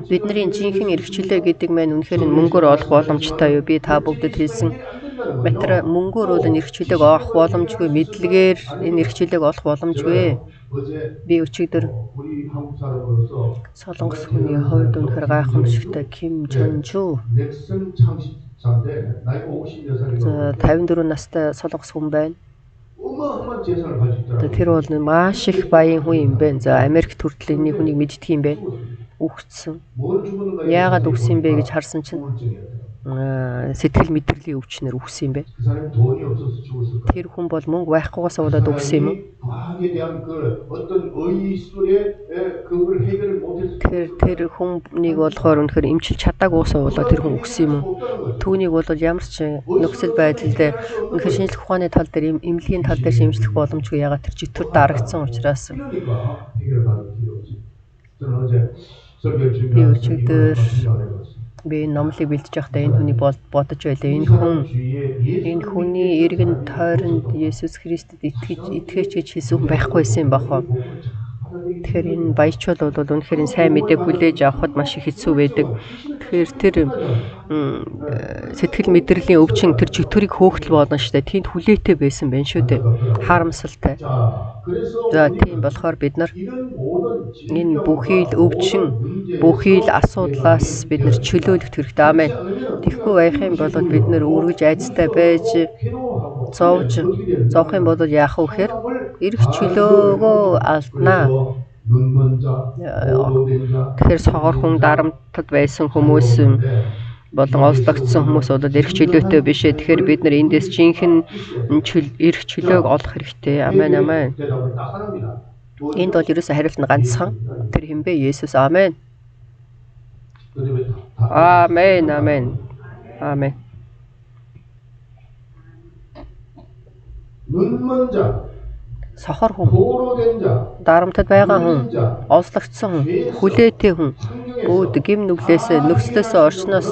Бидний жинхэнэ эрх чөлөө гэдэг маань үнэхээр мөнгөөр олох боломжтой юу? Би та бүгдэд хэлсэн. Мөнгөөр бол энэ эрх чөлөөг олох боломжгүй, мэдлэгээр энэ эрх чөлөөг олох боломжгүй. Би өчигдөр Солонгос хүний хувьд үнэхээр гайхамшигтай Ким Чон Чу за 54 настай Солонгос хүн байна. Тэр бол маш их баян хүн юм байна. За Америкт хүртэл энэ хүнийг мэддэг юм байна. Үхсэн. Яагаад үхсэн юм бэ гэж харсан чинь сэтгэл мэдрэлийн өвчнөр үхсэн юм байна. Тэр хүн бол мөнгө байхгүйгээс болоод үхсэн юм уу? Тэгэхээр тэр хүнийг болохоор үнэхээр эмчилж чадаагүйгээс болоод тэр хүн үхсэн юм уу? Түүнийг бол ямар ч нөхцөл байдал дээр үнэхээр шинжлэх ухааны тал дээр, эмнэлгийн тал дээр эмчлэх боломжгүй. Яагаад тэр чөтгөр дарагдсан учраас. Би өчигдөр би энэ номлыг бэлдэж байхдаа энэ хүний бодож байлаа. Энэ хүний эргэн тойронд Есүс Христэд итгэж итгэж гэж хэлсэн хүн байхгүй байсан юм байх уу? Тэгэхээр энэ баячуул бол үнэхээр энэ сайн мэдээг хүлээж авахад маш их хэцүү байдаг. Тэгэхээр тэр сэтгэл мэдрэлийн өвчин тэр чөтгөрийг хөөхтөл болно шүү дээ. Тэнд хүлээтэй байсан байх шүү дээ. Харамсалтай. За тийм болохоор бид нар энэ бүхий л өвчин, бүхий л асуудлаас бид нар чөлөөлөх хэрэгтэй. Амен. Тэгэхгүй байх юм бол бид нар үргэж айцтай байж зовж зовх юм бол яах вэ гэхээр эрх чөлөөгөө алднаа. Тэгэхээр согор хүн, дарамтад байсан хүмүүс болон олзлогдсон хүмүүс бол эрх чөлөөтэй биш ээ. Тэгэхээр бид нар эндээс жинхэнэ эрх чөлөөг олох хэрэгтэй. Амен, амен. Энд бол ерөөсөө хариулт нь ганцхан. Тэр хэн бэ? Есүс. Амен. Амен, амен. Амен. Сохор хүн, дарамтад байгаа хүн, олзлогдсон хүн, хүлээтэй хүн бүгд гэм нүглээс, нөхцлөөс, орчноос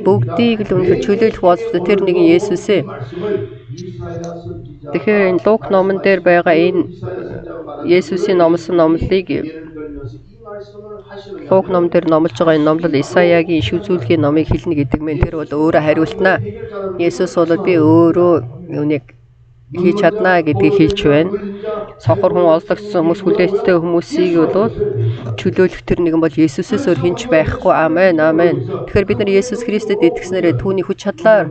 бүгдийг л үнэхээр чөлөөлөх боломжтой тэр нэгэн Есүс ээ. Тэгэхээр энэ Лук номон дээр байгаа энэ Есүсийн номлосон номлолыг Лук ном дээр номлож байгаа энэ номлол Исаягийн иш үзүүлгийн номыг хэлнэ гэдэг мэн тэр бол өөрөө хариултнаа. Есүс бол би өөрөө юуныг хийж чаднаа гэдгийг хэлж байна. Сохор хүн, олзлогдсон хүмүүс, хүлээцтэй хүмүүсийг бол чөлөөлөх тэр нэгэн бол Есүсээс өөр хэн ч байхгүй. Амен, амен. Тэгэхээр бид нар Есүс Христэд итгэснээрээ түүний хүч чадлаар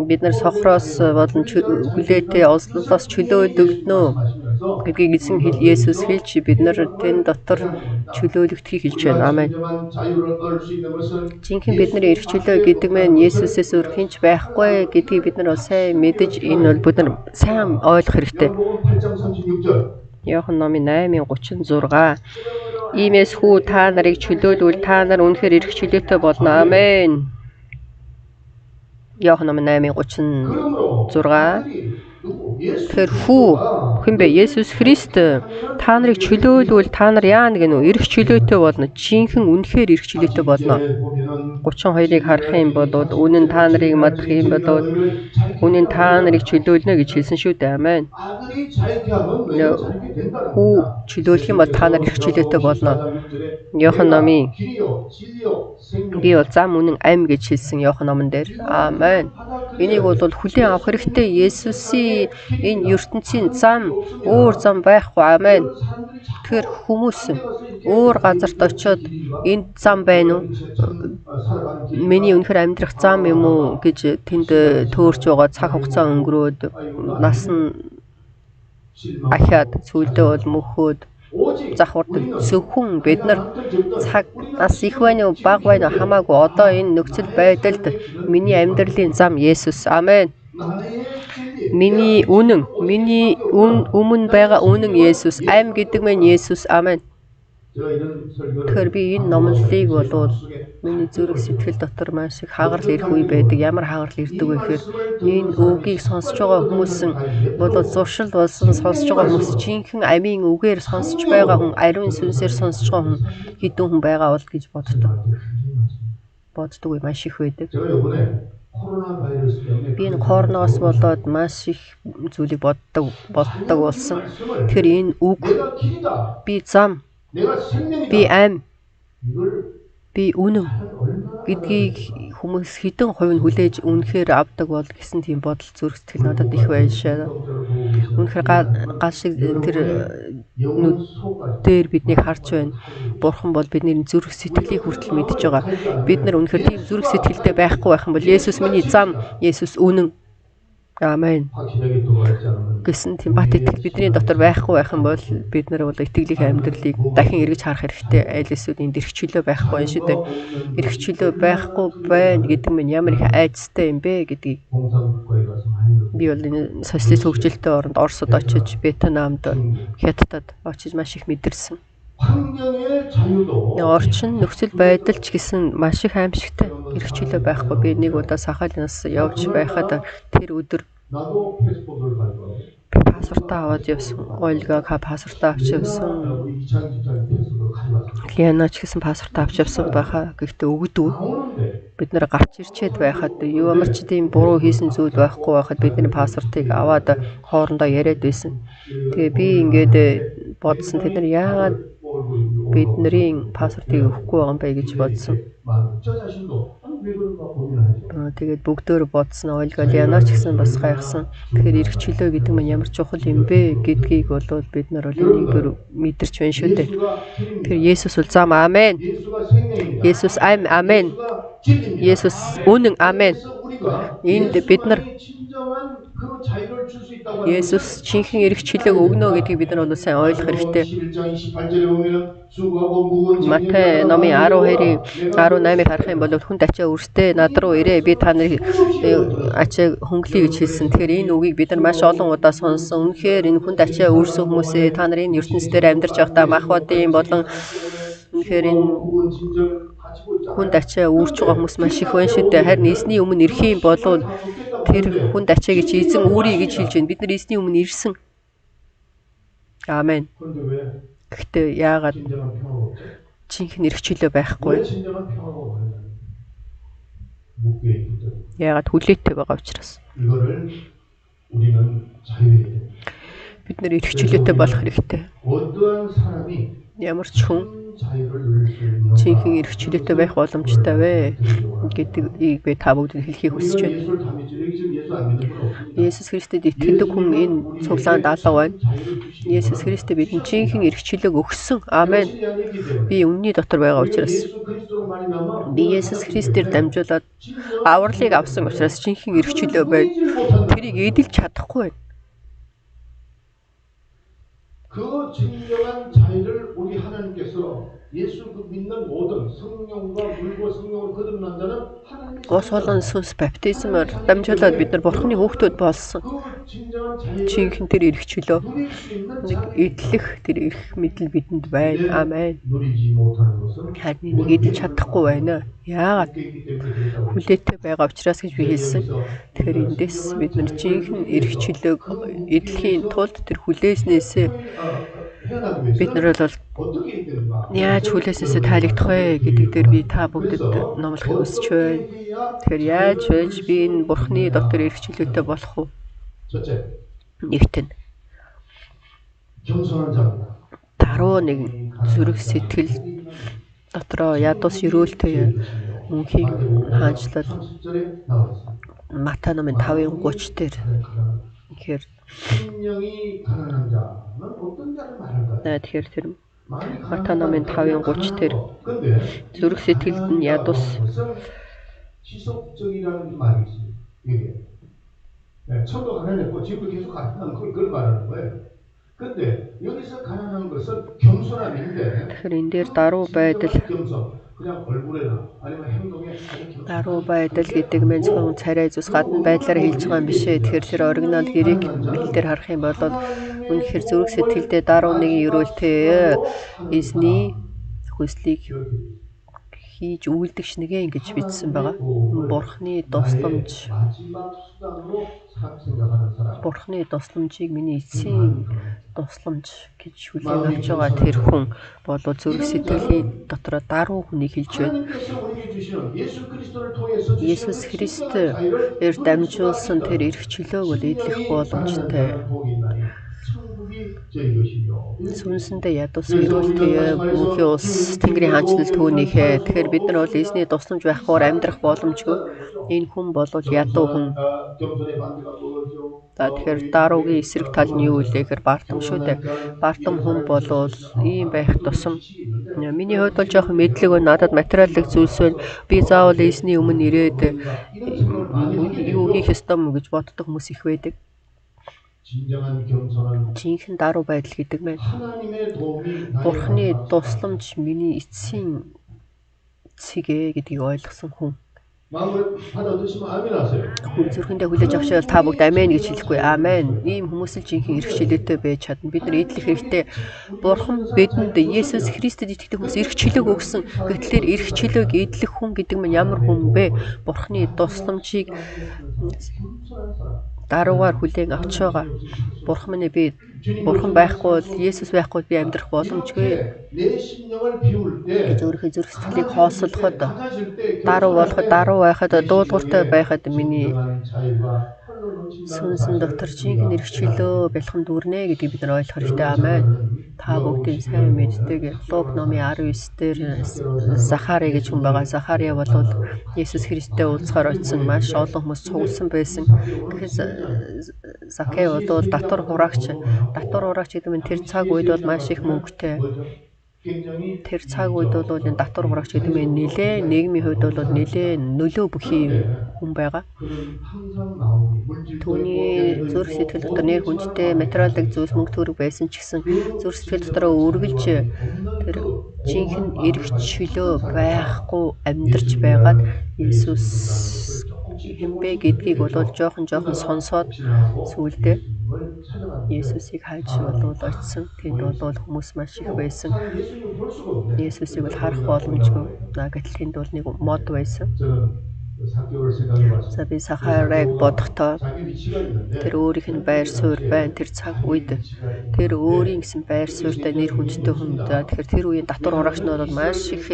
бид нар сохроос болон хүлээтэй олзлолоос чөлөөлөгдөнө гэдгийг эзэн Есүс хэлж бид нар тэн дотор чөлөөлөгдөхийг хэлж байна. Амен. Жинхэнэ бидний эрх чөлөө гэдэг мэн Есүсээс өөр хэн ч байхгүй гэдгийг бид нар бол сайн мэдэж энэ бол бид нар сайн ойлгох хэрэгтэй. Иохан номын 8:36. Иймээс хүү та нарыг чөлөөлвөл та нар үнэхээр эрх чөлөөтэй болно. Амен. Иохан номын 8:36. Тэгэхээр хүү хэн бэ? Есүс Христ та нарыг чөлөөлвөл та нар яана гэнэ үү? Эрх чөлөөтэй болно. Жинхэнэ үнэхээр эрх чөлөөтэй болно. 32-ыг харах юм бол үнэн та нарыг мадах юм бол үнэн та нарыг чөлөөлнө гэж хэлсэн шүү дээ. Амен. Хүү чөлөөлөх юм бол та нар эрх чөлөөтэй болно. Иохан номын би бол зам, үнэн, ам гэж хэлсэн Иохан номон дээр. Амен. Энийг бол хүлээн авах хэрэгтэй. Есүсийн энэ ертөнцийн зам өөр зам байхгүй. Амен. Тэгэхээр хүмүүс өөр газарт очиод энд зам байна уу? Миний үнэхээр амьдрах зам юм уу гэж тэнд төөрч байгаа цаг хугацаа өнгөрөөд нас нь ахиад сүүлдээ бол мөхөөд зах урдаг. Зөвхөн бид нар цаг нас их байна уу, бага байна уу хамаагүй одоо энэ нөхцөл байдалд миний амьдралын зам Есүс. Амен. Миний үнэн, миний өмнө байгаа үнэн Есүс. Ам гэдэг мэн Есүс. Амен. Тэгэхээр би энэ номлолыг болвол миний зүрх сэтгэл дотор маш их хагарал ирэх үе байдаг. Ямар хагарал ирдэг вэ гэхээр энэ үгийг сонсож байгаа хүмүүс бол зуршил болсон сонсож байгаа хүмүүс, жинхэнэ амийн үгээр сонсож байгаа хүн, ариун сүнсээр сонсож байгаа хүн хэдэн хүн байгаа бол гэж боддог. Боддог үе маш их байдаг. Би энэ коронавирус болоод маш их зүйлийг боддог болсон. Тэгэхээр энэ үг би зам, би ам, би үнэн гэдгийг хүмүүс хэдэн хувь нь хүлээж үнэхээр авдаг бол гэсэн тийм бодол зүрх сэтгэл надад их байшаа. Үнэхээр гал шиг тэр нүдээр биднийг харж байна. Бурхан бол бидний зүрх сэтгэлийг хүртэл мэдж байгаа. Бид нар үнэхээр тийм зүрх сэтгэлтэй байхгүй байх юм бол Есүс миний зам, Есүс үнэн. Амен гэсэн тийм бат итгэл бидний дотор байхгүй байх юм бол бид нар бол итгэлийн амьдралыг дахин эргэж харах хэрэгтэй. Аль эсвэл энд эрх чөлөө байхгүй шүү дээ. Эрх чөлөө байхгүй байна гэдэг нь ямар их айдастай юм бэ гэдгийг би бол энэ социалист хөгжилтэй оронд Оросд очиж, Вьетнамд, Хятадд очиж маш их мэдэрсэн. Орчин нөхцөл байдал ч гэсэн маш их аимшигтай. Эрх чөлөө байхгүй. Би нэг удаа Сахалинаас явж байхад тэр өдөр би паспортаа аваад явсан. Ольга паспортаа авч явсан. Лена ч гэсэн паспортаа авч явсан байхаа. Гэхдээ өгдөө. Бид нар гарч ирчээд байхад ямар ч тийм буруу хийсэн зүйл байхгүй байхад бидний паспортыг аваад хоорондоо яриад байсан. Тэгээ би ингээд Бодсон. Тэд нар яагаад бидний паспортыг өгөхгүй байгаа юм бэ гэж бодсон. Тэгээд бүгдөө бодсон, ойлгоод Янаа ч гэсэн бас гайхсан. Тэгэхээр эрх чөлөө гэдэг нь ямар чухал юм бэ гэдгийг бол бид нар бол энийг бүр мэдэрч байна шүү дээ. Тэгэхээр Есүс бол зам, амен. Есүс ам, амен. Есүс үнэн, амен. Энд бид нар Есүс жинхэнэ эрх чөлөөг өгнө гэдгийг бид нар бол сайн ойлгох хэрэгтэй. Матай номын 12-ийн 18-ыг харах юм бол хүнд ачаа өртөө над руу ирээ, би та нарыг ачааг хөнгөлье гэж хэлсэн. Тэгэхээр энэ үгийг бид нар маш олон удаа сонссон. Үнэхээр энэ хүнд ачаа өрсөн хүмүүсээ та нар энэ ертөнцийн амьдарч байхдаа мах бадын болон үнэхээр энэ хүнд ачаа үүрч байгаа хүмүүс маш их байна шүү дээ. Харин эзний өмнө ирэх юм бол тэр хүнд ачаа гэж эзэн үүрий гэж хэлж байна. Бид нар эзний өмнө ирсэн. Амен. Гэхдээ яагаад жинхэнэ эрх чөлөө байхгүй? Яагаад хүлээтэй байгаа учраас. Бид нар эрх чөлөөтэй болох хэрэгтэй. Ямар ч хүн жинхэнэ эрх чөлөөтэй байх боломжтой вэ гэдгийг би та бүгдэд хэлхийг хүсэж байна. Есүс Христэд итгэдэг хүн энэ цуглаанд алга байна. Есүс Христэ бидэнд жинхэнэ эрх чөлөөг өгсөн. Амен. Би үнний дотор байгаа учраас, би Есүс Христээр дамжуулаад авралыг авсан учраас жинхэнэ эрх чөлөө байна. Тэрийг эдэлж чадахгүй байна. 그 진정한 자유를 우리 하나님께서 예수 그 믿는 모든 성령과 물과 성령으로 거듭난 자는 하나님의 Ус болон сүнс баптизмаар дамжуулаад бид нар Бурхны хүүхдүүд болсон. 그 진정한 자유를 Жинхэнэ тэр эрх чөлөө 누릴 수 있는 нэг 자유 эдлэх тэр эрх мэдэл бидэнд байна. Амен. 누리지 못하는 것은 Харин энийг эдэлж чадахгүй байна. Яагаад? 있기 때문에 그렇다고 Хүлээтэй байгаа учраас гэж би хэлсэн. Тэгэхээр эндээс бид нар жинхэнэ эрх чөлөөг эдлэхийн тулд тэр хүлээснээсээ 헤어나기 бид 위해서는 нар бол 어떻게 해야 되는가? яаж хүлээснээсээ таалагдах вэ гэдэг дээр би та бүгдэд номлохыг хүсэж байна. Тэгэхээр яаж байж би энэ Бурхны дотор эрх чөлөөтэй болох вэ? 첫째, Нэгт нь 겸손한 자입니다. даруй нэг зүрх сэтгэл дотроо ядуус ерөөлтэй мөнхийн хаанчлал 30절에 나와 있습니다. Матай номын 5:30 дээр тэгэхээр 심령이 가난한 자는 어떤 자를 말할까요? тэгэхээр тэр 마음이 Матай номын 5:30 дээр 근데 зүрх сэтгэлд нь ядуус 지속적이라는 말이 있습니다. 이게 네, 처음도 가난했고 지금도 계속 가난한 걸 그걸 말하는 거예요. 근데 여기서 가난한 것은 겸손함인데 тэгэхээр энэ дээр даруй байдал 겸손 그냥 얼굴에나 아니면 행동에 아주 겸손한 даруй байдал гэдэг мэн зөвхөн царай зүс гадна байдлаар хэлж байгаа юм биш ээ. Тэгэхээр тэр оригинал грек хэл дээр харах юм бол үнэхээр зүрх сэтгэлдээ даруй нэгэн ерөөлтэй эзний хүслийг хийж үйлдэгч нэгэн гэж бичсэн байгаа. Бурхны тусламж 마지막 수단으로 생각하는 사람. Бурхны тусламжийг миний эцсийн тусламж гэж хүлээн авч байгаа тэр хүн бол зүрх сэтгэлийн дотроо даруй хүнийг хэлж байна. 하나님께서 우리에게 주시는 예수 그리스도를 통해서 주시는 Есүс 그 Христ 진정한 자유를 эр 누릴 дамжуулсан 수가 тэр 있다. эрх чөлөөг бол эдлэх 심령이 боломжтой. 가난한 자는 복이 있나니 천국이 저희 것이요. Сүнсэндээ ядуус эрүүлтэй мөнхийн улс Тэнгэрийн хаанчлал түүнийхээ. Тэгэхээр бид нар бол эзний тусламж байхгүйгээр амьдрах боломжгүй. Энэ хүн бол ядуу хүн. 겸손의 반대가 뭐죠? За тэгэхээр даруугийн эсрэг тал нь юу вэ гэхээр бардам шүү дээ. Бардам хүн болвол ийм байх тусам миний хувьд бол жоохон мэдлэг байна. Надад материаллык зүйлс байна. Би заавал эзний өмнө ирээд юу хийх ёстой юм гэж боддог хүмүүс их байдаг. 진정한 겸손은 Жинхэнэ даруй байдал гэдэг маань 하나님의 도움이 나의 Бурхны 마지막 тусламж миний эцсийн цэг ээ гэдгийг ойлгосон хүн. 마음을 받아 드시면 아멘 하세요. Хүн зүрхэндээ хүлээж авч та бүгд амен гэж хэлэхгүй. Амен. Ийм хүмүүс л жинхэнэ эрх чөлөөтэй байж чадна. Бид нар эдлэх хэрэгтэй. Бурхан бидэнд Есүс Христэд итгэдэг хүмүүс эрх чөлөөг өгсөн. Гэтэл эрх чөлөөг эдлэх хүн гэдэг нь ямар хүн бэ? Бурханы тусламжийг даруугаар хүлээн авч байгаа. Бурхан минь би Бурхан байхгүй бол Есүс байхгүй бол би амьдрах боломжгүй 내 심령을 비울 때 гэж өөрийнхөө зүрх сэтгэлийг хоосолоход 낮아질 때 даруй болоход, даруй байхад, дуулууртай байхад миний 진정한 자유가 흘러 Сүнсэн дотор жинхэнэ эрх чөлөө бэлхэн дүүрнэ гэдгийг бид нар ойлгох хэрэгтэй. Амен. Та бүгдийн сайн мэддэг Лук номын 19 дээр Захари гэж хүн байгаа. Захариа бол Есүс Христтэй уулзахаар очисон, маш олон хүмүүс цугласан байсан. Гэхэд Закхей бол татвар хураагч. Татвар хураагч гэдэг нь тэр цаг үед бол маш их мөнгөтэй. Тэр цаг үед бол энэ татвар хураагч гэдэг нь нэлээд нийгмийн хувьд бол нэлээд нөлөө бүхий хүн байгаа. Түүний зүрх сэтгэл дотор нэр хүндтэй материалын зүйлс, мөнгө төгрөг байсан ч гэсэн зүрх сэтгэл дотроо үргэлж тэр жинхэнэ эрх чөлөө байхгүй амьдарч байгаад Иесус хэн бэ гэдгийг бол жоохон жоохон сонсоод сүүлдээ Иесусыг хайж болвол очисон. Тэнд бол хүмүүс маш их байсан. Иесусыг бол харах боломжгүй. Гэтэл тэнд бол нэг мод байсан. За би Сахарайг бодохдоо тэр өөрийнх нь байр суурь байна. Тэр цаг үед тэр өөрийн гэсэн байр суурьтай нэр хүндтэй хүн. Тэгэхээр тэр үеийн татвар хураагч нар бол маш их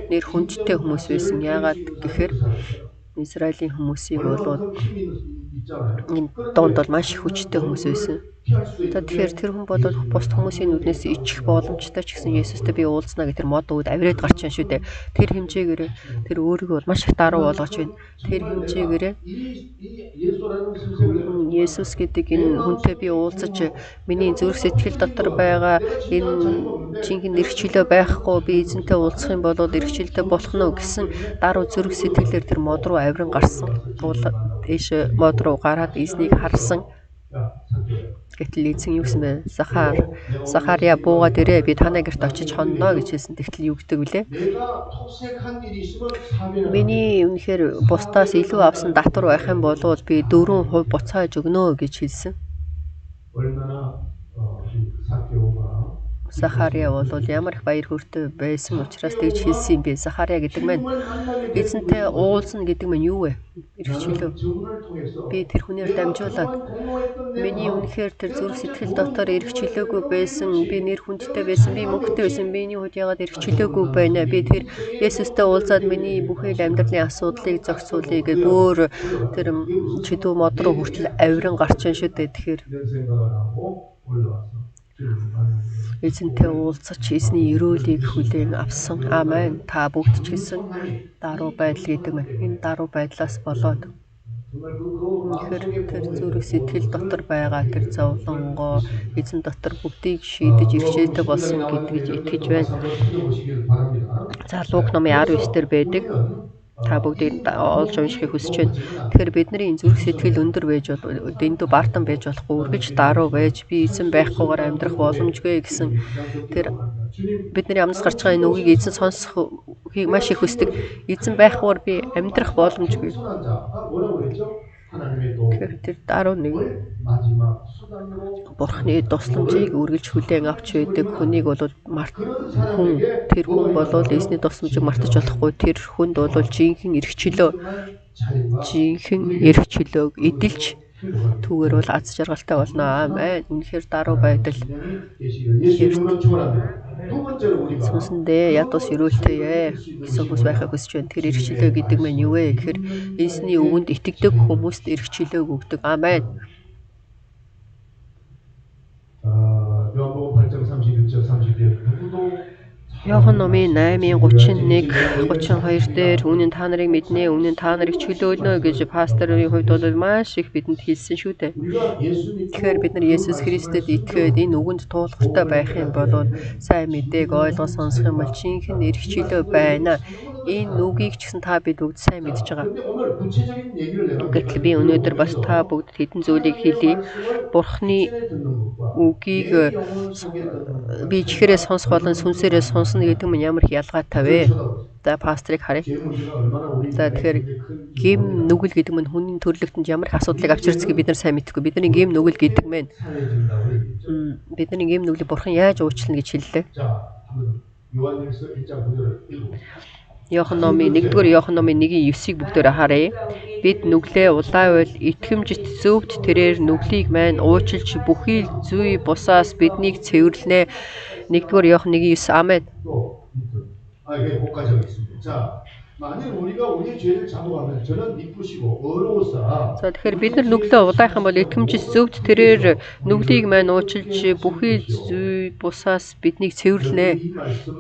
нэр хүндтэй хүмүүс байсан. Яагаад гэхээр Израилийн хүмүүсийг бол энэ дунд бол маш их хүчтэй хүмүүс байсан. За тэгэхээр тэр хүн бол бусд хүмүүсийн нүднээс ичих боломжтой ч гэсэн Есүстэй би уулзна гэх тэр мод үед авираад гарч байгаа шүү дээ. Тэр хэмжээгээр тэр өөрийгөө бол маш их даруй болгож байна. Тэр хэмжээгээр Есүс гэдэг энэ хүнтэй би уулзаж миний зүрх сэтгэл дотор байгаа энэ жинхэнэ эрх чөлөө байхгүй, би эзэнтэй уулзах юм бол эрх чөлөөтэй болох нь уу гэсэн даруй зүрх сэтгэлээр тэр мод руу авиран гарсан. Дээш мод руу гараад эзнийг харсан. Гэтэл эзэн юу гэсэн бэ? Захариа буугаад ирээ, би танай гэрт очиж хонно гэж хэлсэн. Тэгтэл юу гэдэг вүлээ? Миний үнэхээр бусдаас илүү авсан татвар байх юм бол би 4% буцааж өгнө гэж хэлсэн. Захариа бол ямар их баяр хөөртэй байсан учраас тэгж хэлсэн юм бэ? Захариа гэдэг маань эзэнтэй уулзна гэдэг маань юу вэ? Эрх чөлөө. Би тэр хүнээр дамжуулаад миний үнэхээр тэр зүрх сэтгэл дотор эрх чөлөөгүй байсан, би нэр хүндтэй байсан, би мөнгөтэй байсан, миний хувьд яагаад эрх чөлөөгүй байна? Би тэр Есүстэй уулзаад миний бүхэл амьдралын асуудлыг зохицуулъя гэж өөр тэр чөдөө мод руу хүртэл авиран гарч байна шүү дээ. Тэгэхээр эзэнтэй уулзаж эзний ерөөлийг хүлээн авсан. Амен. Та бүгд ч гэсэн даруй байдал гэдэг нь энэ даруй байдлаас болоод үнэхээр тэр зүрх сэтгэл дотор байгаа тэр зовлонгоо эзэн дотор бүгдийг шийдэж эрхчлөлтэй болсон гэдгийг итгэж байна. За Лук номын 19 дээр байдаг. Та бүгдийг олж уншихыг хүсэж байна. Тэгэхээр бидний энэ зүрх сэтгэл өндөр байж бол дэндүү бартан байж болохгүй, үргэлж даруй байж би эзэн байхгүйгээр амьдрах боломжгүй гэсэн тэр бидний амнаас гарч байгаа энэ үгийг эзэн сонсохыг маш их хүсдэг. Эзэн байхгүйгээр би амьдрах боломжгүй. Тэгэхээр тэр даруй нэг Бурхны тусламжийг үргэлж хүлээн авч байдаг хүнийг бол хүн тэр хүн бол эзний тусламжийг мартаж болохгүй. Тэр хүнд бол жинхэнэ эрх чөлөө, жинхэнэ эрх чөлөөг эдэлж түүгээр бол аз жаргалтай болно. Амен. Үнэхээр даруй байдал сүнсэндээ ядуус ерөөлтэй гэсэн хүмүүс байхыг хүсэж байна. Тэр эрх чөлөө гэдэг маань юу вэ гэхээр эзний үгэнд итгэдэг хүмүүст эрх чөлөөг өгдөг. Амен. Иохан номын 8:31 32 дээр үнэн та нарыг мэднэ, үнэн та нарыг чөлөөлнө гэж пасторын хувьд бол маш их бидэнд хэлсэн шүү дээ. Тэгэхээр бид нар Есүс Христэд итгээд энэ үгэнд туулгартай байх юм бол сайн мэдээг ойлгож сонсох юм бол жинхэнэ эрх чөлөө байна. Энэ үгийг ч гэсэн та бид бүгд сайн мэдж байгаа. Гэтэл би өнөөдөр бас та бүгд хэдэн зүйлийг хэлье. Бурхны үгийг би чихээрээ сонсох болон сүнсээрээ сонсно гэдэг нь ямар их ялгаатай вэ? За пасторыг харъя. За тэгэхээр гэм нүгэл гэдэг нь хүний төрлөختөнд ямар их асуудлыг авчирцгийг бид нар сайн мэдэхгүй. Бидний гэм нүгэл гэдэг нь бидний гэм нүглийг Бурхан яаж уучлана гэж хэллээ. Иохан номын 1-р Иохан номын 1-9-ийг бүгдээрээ харъя. Бид нүглээ улаавал итгэмжит зөвхт тэрээр нүглийг маань уучлж бүхий л зүй бусаас биднийг цэвэрлэнэ. 1-р Иохан 1-9. Амен. За, тэгэхээр бид нар нүглээ улаах юм бол итгэмжит зөвхт тэрээр нүглийг маань уучлж бүхий зүй бусаас биднийг цэвэрлэнэ.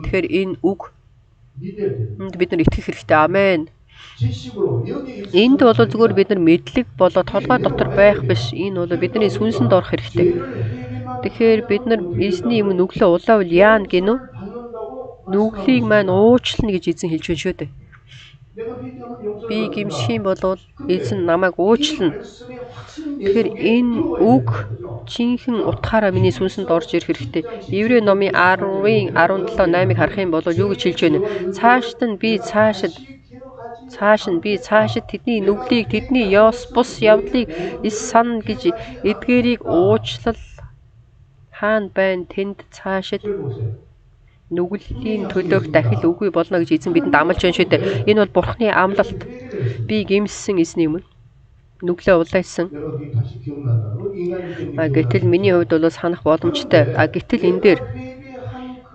Тэгэхээр энэ үг энд бид нар итгэх хэрэгтэй. Амен. Энд бол зүгээр бид нар мэдлэг болоо толгой дотор байх биш. Энэ бол бидний сүнсэнд орох хэрэгтэй. Тэгэхээр бид нар эзний өмнө нүглээ улаавал яана гинүү? Нүглийг маань уучлана гэж эзэн хэлж байна шүү дээ. Би гэмших юм бол эзэн намайг уучлана. Тэгэхээр энэ үг жинхэнэ утгаараа миний сүнсэнд орж ирэх хэрэгтэй. Еврей номын 10-ын 17 8-ыг харах юм бол юу гэж хэлж байна вэ? Цаашд нь би цаашид цааш нь би цаашид тэдний нүглийг, тэдний ёс бус явдлыг эс санана гэж эдгээрийг уучлал хаана байна тэнд цаашид нүглийн төлөөх дахил үгүй болно гэж эзэн бидэнд амлаж байна шүү дээ. Энэ бол Бурхны амлалт. Би гэмссэн эзний өмнө нүглээ улайсан. Гэтэл миний хувьд бол санах боломжтой. Гэтэл энэ дээр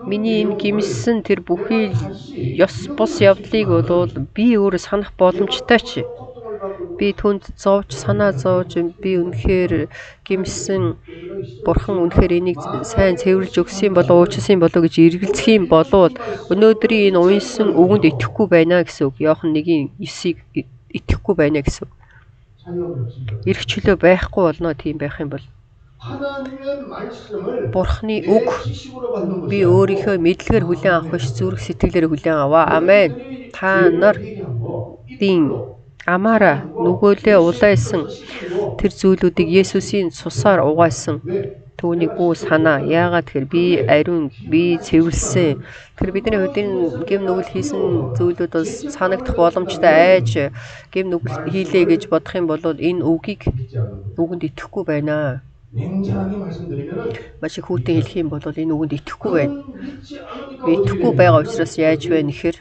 миний энэ гэмссэн тэр бүхий ёс бус явдлыг бол би өөрөө санах боломжтой ч. Би түнд зовж, санаа зовж, би үнэхээр гэмссэн, Бурхан үнэхээр энийг сайн цэвэрлж өгсөн болов, уучлсан болов гэж эргэлзэх юм болвол өнөөдрийн энэ уянсан үгэнд итгэхгүй байна гэсэн үг. Иохан 1:9-ийг итгэхгүй байна гэсэн үг. Эрх чөлөө байхгүй болно тийм байх юм бол. Бурхны үг би өөрийнхөө мэдлэгээр хүлээн авах биш, зүрх сэтгэлээр хүлээн аваа. Амен. Та нар дийн амаараа нүгөөлээ улайсан тэр зүйлүүдийг Есүсийн цусаар угаасан. Түүнийг бүү санаа. Яагаад тэгэхээр би ариун, би цэвэрлсэн. Тэр бидний хувьд энэ гэм нүгэл хийсэн зүйлүүд бол санагдах боломжтой. Айж гэм нүгэл хийлээ гэж бодох юм бол энэ үгийг үгэнд итгэхгүй байна. Маш их хүйтэн хэлэх юм бол энэ үгэнд итгэхгүй байна. Итгэхгүй байгаа учраас яаж вэ нэхэр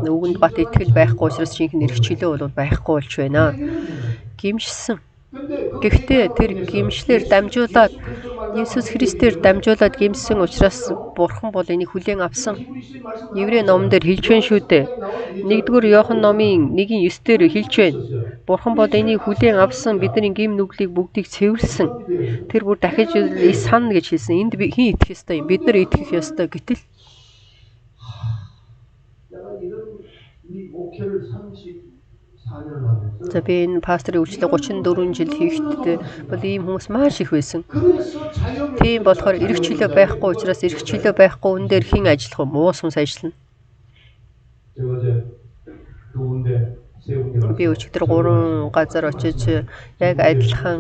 үгэнд бат итгэл байхгүй учраас жинхэнэ эрх чөлөө бол байхгүй болж байна. Гимшсэн. Гэхдээ тэр гимшлэр дамжуулаад Иесус Христээр дамжуулаад гимсэн учраас Бурхан бол энийг хүлээн авсан. Еврей номон дээр хэлж байна шүү дээ. 1-р Иохан номын 1-9 дээр хэлж байна. Бурхан бол энийг хүлээн авсан, бидний гэм нүглийг бүгдийг цэвэрлсэн. Тэр бүр дахиж санана гэж хэлсэн. Энд хэн итгэх ёстой юм? Бид нар итгэх ёстой. Гэтэл за би энэ пасторын үйлчлэг 34 жил хийхдээ бол ийм хүмүүс маш их байсан. Тийм болохоор эрх чөлөө байхгүй учраас эрх чөлөө байхгүй үн дээр хэн ажиллах вэ? Муу сүнс ажиллана. Би өчигдөр 3 газар очиж яг адилхан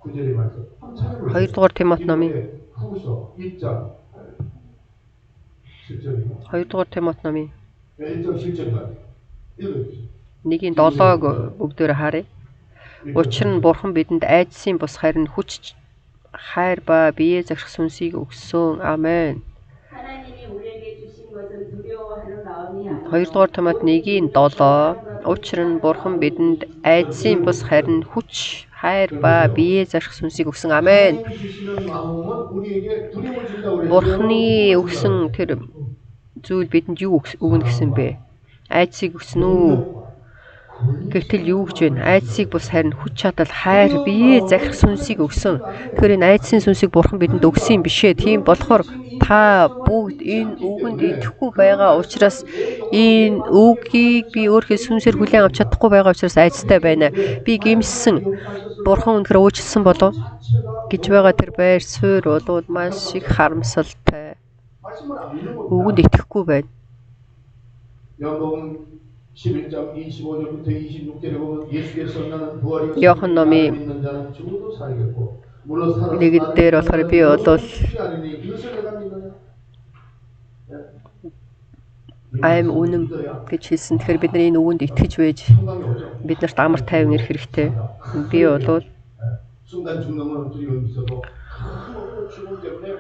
2-р Тимот номын 2-р Тимот номын 1:7-г бүгдээр харъя. Учир нь Бурхан бидэнд айдсын бус харин хүч, хайр ба бие захирах сүнсийг өгсөн. Амен. 2-р Тимот 1:7. Учир нь Бурхан бидэнд айдсын бус харин хүч, хайр ба бие захирах сүнсийг өгсөн. Амен. Бурханы өгсөн тэр зүйл бидэнд юу өгнө гэсэн бэ? Айдсыг өгсөн үү? Гэтэл юу гэж байна? Айдсыг бус харин хүч чадал, хайр, бие захирах сүнсийг өгсөн. Тэгэхээр энэ айдсын сүнсийг Бурхан бидэнд өгсөн юм биш ээ. Тийм болохоор та бүгд энэ үгэнд итгэхгүй байгаа учраас энэ үгийг би өөрийнхөө сүнсээр хүлээн авч чадахгүй байгаа учраас айдастай байна. Би гэмссэн. Бурхан үнэхээр уучлсан болов гэж байгаа тэр байр суурь бол маш их харамсалтай. Үгэнд итгэхгүй байна. Иохан номын 1 дээр болохоор би бол аим үнэн гэж хэлсэн. Тэгэхээр бид нар энэ үгэнд итгэж байж бид нарт амар тайван ирэх хэрэгтэй. Би бол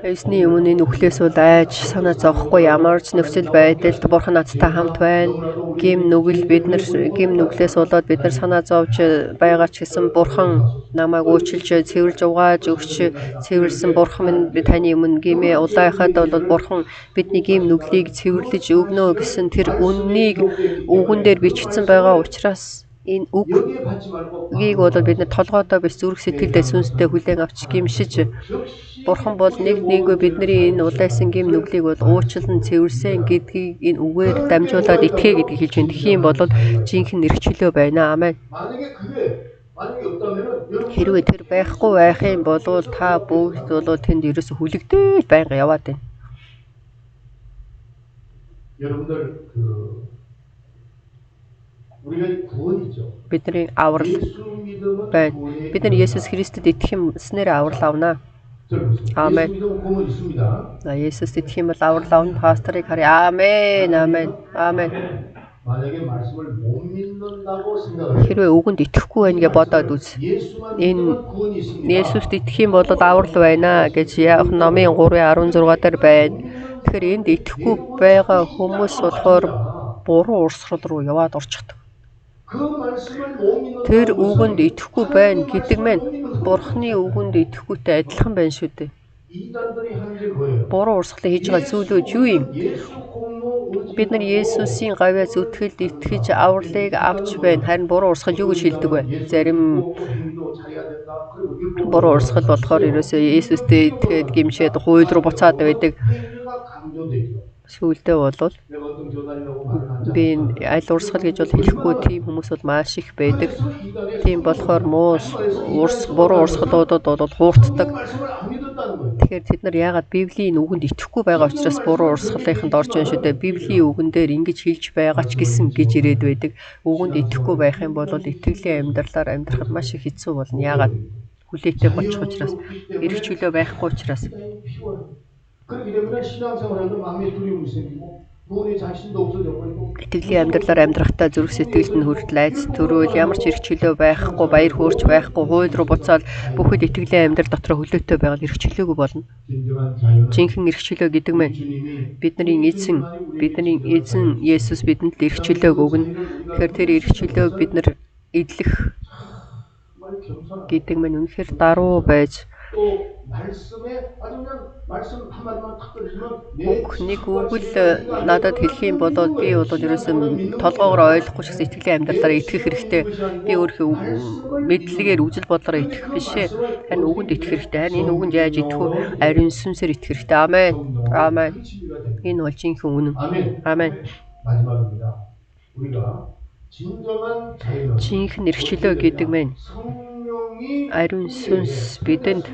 Эзний өмнө энэ үхлээс бол айж санаа зовхгүй, ямар ч нөхцөл байдалд Бурхан надтай хамт байна. Гэм нүгэл бид нар гэм нүглээс болоод бид нар санаа зовж байгаа ч гэсэн Бурхан намайг уучлж, цэвэрлж угааж өгч цэвэрлсэн Бурхан минь таны өмнө гэмээ улайхад бол Бурхан бидний гэм нүглийг цэвэрлэж өгнө гэсэн тэр үннийг үгэн дээр бичигдсэн байгаа учраас энэ үгийг бол бид нар толгойдоо биш зүрх сэтгэлдээ сүнсдээ хүлээн авч гэмшиж Бурхан бол нэг нэггүй бидний энэ улайсан гэм нүглийг бол уучлан цэвэрсэн гэдгийг энэ үгээр дамжуулаад итгэе гэдгийг хэлж байна. Тэгэх юм бол жинхэнэ эрх чөлөө байна. Амен. Хэрвээ тэр байхгүй байх юм бол та бүгд бол тэнд ерөөсө хүлэгдэл байнга яваад байна. Бидний аврал байна. Бид нар Есүс Христэд итгэх юмснээр аврал авна. Амен. За Есүст итгэх юм бол аврал авна. Пасторыг харъя. Амен. Амен. Амен. Хэрвээ үгэнд итгэхгүй байна гэж бодоод үз. Энэ Есүст итгэх юм бол аврал байна гэж Иохан номын 3:16 дээр байна. Тэгэхээр энд итгэхгүй байгаа хүмүүс болохоор буруу урсгал руу яваад орчихдог. Тэр үгэнд итгэхгүй байна гэдэг мэн Бурхны үгэнд итгэхүйтэй адилхан байна шүү дээ. Буруу урсгалыг хийж байгаа зүйлүүд юу юм? Бид нар Есүсийн гавьяа зүтгэлд итгэж авралыг авч байна. Харин буруу урсгал юу гэж хэлдэг вэ? Зарим буруу урсгал болохоор ерөөсөө Есүстэй итгээд гимшээд хууль руу буцаад байдаг. Сүүлдээ бол би аль урсгал гэж бол хэлэхгүй, тийм хүмүүс бол маш их байдаг. Тийм болохоор муу буруу урсгалуудад бол хуурддаг. Тэгэхээр тэд нар яагаад Библийн үгэнд итгэхгүй байгаа учраас буруу урсгалынханд орж байна шүү дээ. Библийн үгэн дээр ингэж хэлж байгаа ч гэсэн гэж ирээд байдаг. Үгэнд итгэхгүй байх юм бол итгэлийн амьдралаар амьдрахад маш их хэцүү болно. Яагаад? Хүлээтэй болчих учраас, эрх чөлөө байхгүй учраас. Итгэлийн амьдралаар амьдрахдаа зүрх сэтгэлд нь хүртэл айц төрөөл, ямар ч эрх чөлөө байхгүй, баяр хөөрч байхгүй, хууль руу буцаал бүхэл итгэлийн амьдрал дотроо хөлөөтэй байгаа эрх чөлөөгүй болно. Жинхэнэ эрх чөлөө гэдэг мэн бидний эзэн Есүс бидэнд л эрх чөлөөг өгнө. Тэгэхээр тэр эрх чөлөөг бид нар эдлэх гэдэг мэн үнэхээр даруй байж үг нэг үг л надад хэлэх юм бол би бол ерөөсөө толгоогоор ойлгохгүй ч гэсэн итгэлийн амьдралаараа итгэх хэрэгтэй. Би өөрийнхөө мэдлэгээр үзэл бодлороо итгэх биш ээ. Харин үгэнд итгэх хэрэгтэй. Харин энэ үгэнд яаж итгэх вэ? Ариун сүнсээр итгэх хэрэгтэй. Амен. Амен. Энэ бол жинхэнэ үнэн. Амен. Жинхэнэ эрх чөлөө гэдэг мэн ариун сүнс бидэнд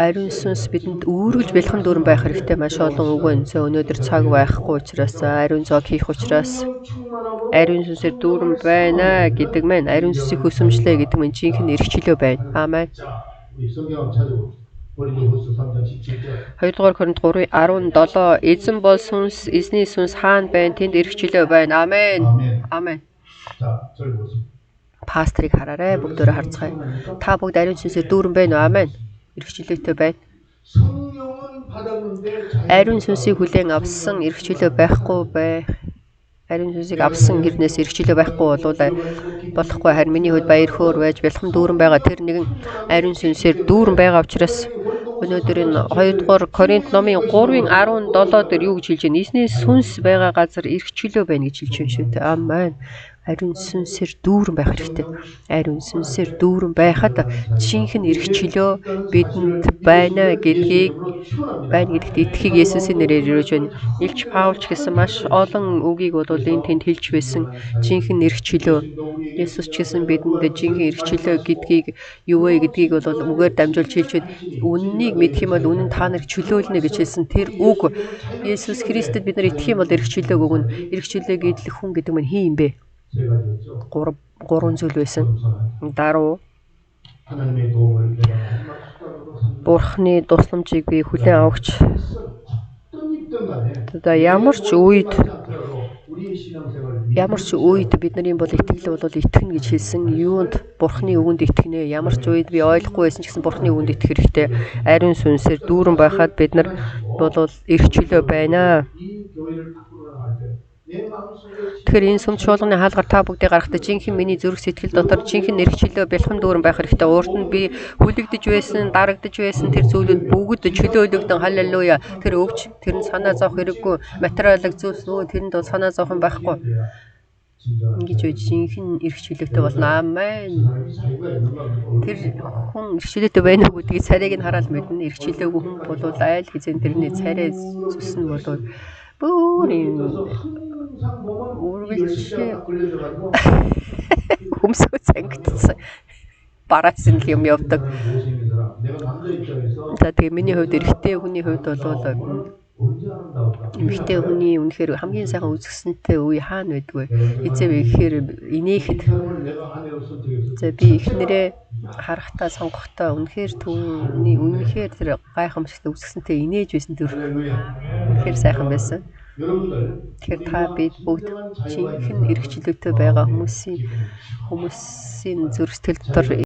ариун сүнс бидэнд үүргэлж бэлхэн дүүрэн байх хэрэгтэй. Маш олон үг байна. Өнөөдөр цаг байхгүй учраас ариун зоог хийх учраас ариун сүнсээр дүүрэн байна гэдэг мэн ариун сүнсийг хөсөмжлөө гэдэг мэн жинхэнэ эрх чөлөө байна. Амен. 2 дугаар Коринт 3:17 Эзэн бол сүнс, эзний сүнс хаана байна? Тэнд эрх чөлөө байна. Амен. Амен. Пасторыг хараарай, бүгдөөрөө харцгаая. Та бүгд ариун сүнсээр дүүрэн байна уу? Амен. Эрх чөлөөтэй байна. Ариун сүнсийг хүлээн авсан эрх чөлөө байхгүй байх. Ариун сүнсийг авсан хэрнээс эрх чөлөө байхгүй болвол болохгүй. Харин миний хувьд баяр хөөр байж бэлхэм дүүрэн байгаа тэр нэгэн ариун сүнсээр дүүрэн байгаа учраас өнөөдөр энэ 2 дугаар Коринт номын 3:17 дээр юу гэж хэлж байна? Эзний сүнс байгаа газар эрх чөлөө байна гэж хэлж байна шүү дээ. Амен. Ариун сүнсээр дүүрэн байх хэрэгтэй. Ариун сүнсээр дүүрэн байхад жинхэнэ эрх чөлөө бидэнд байна гэдгийг итгэхийг Есүсийн нэрээр өрөөж байна. Илч Паул ч гэсэн маш олон үгийг бол энэ тэнд хэлж байсан. Жинхэнэ эрх чөлөө. Есүс ч гэсэн бидэнд жинхэнэ эрх чөлөө гэдгийг юу вэ гэдгийг бол үгээр дамжуулж хэлж байна. Үннийг мэдэх юм бол үнэн та нарыг чөлөөлнө гэж хэлсэн. Тэр үг Есүс Христэд бид нар итгэх юм бол эрх чөлөөг өгнө. Эрх чөлөөг эдлэх хүн гэдэг нь хин юм бэ? Гурван зүйл байсан. Даруй Бурхны тусламжийг би хүлээн авахч. Одоо ямар ч үед Ямар ч үед бидний бол итгэл бол итгэнэ гэж хэлсэн. Юунд? Бурхны үгэнд итгэнэ. Ямар ч үед би ойлгохгүй байсан ч гэсэн Бурхны үгэнд итгэх хэрэгтэй. Ариун сүнсээр дүүрэн байхад бид нар бол эрх чөлөө байна. Тэгэхээр энэ сүм чуулганы хаалгаар та бүгдийг гаргахдаа жинхэнэ миний зүрх сэтгэл дотор жинхэнэ эрх чөлөө бэлхэм дүүрэн байх хэрэгтэй. Урд нь би хүлэгдэж байсан, дарагдаж байсан тэр зүйлүүд бүгд чөлөөлөгдөн, халелуя. Тэр өвч, тэр нь санаа зовх хэрэггүй, материалын зүйлс нөө тэрэнд бол санаа зовх юм байхгүй. Ингэж байж жинхэнэ эрх чөлөөтэй болно. Амен. Тэр хүн эрх чөлөөтэй байна уу гэдгийг царайг нь хараад мэднэ. Эрх чөлөөгүй хүн бол айл хэзээ тэрний царай зүс нь болоод бүр юм үргэлж хөмсгөө цангидсан бараас нь л юм явдаг. За тэгээ миний хувьд эрэгтэй хүний хувьд бол эмэгтэй хүний үнэхээр хамгийн сайхан үзэсгэлэнтэй үе хаана байдаг вэ? Хэзээ вэ гэхээр инээхэд. За би эхнэрээ харахтаа сонгохдоо үнэхээр түүний үнэхээр тэр гайхамшигтай үзэсгэлэнтэй инээж байсан тэр үнэхээр сайхан байсан. Тэгэхээр та бид бүгд жинхэнэ эрх чөлөөтэй байгаа хүмүүсийн зүрх сэтгэл дотор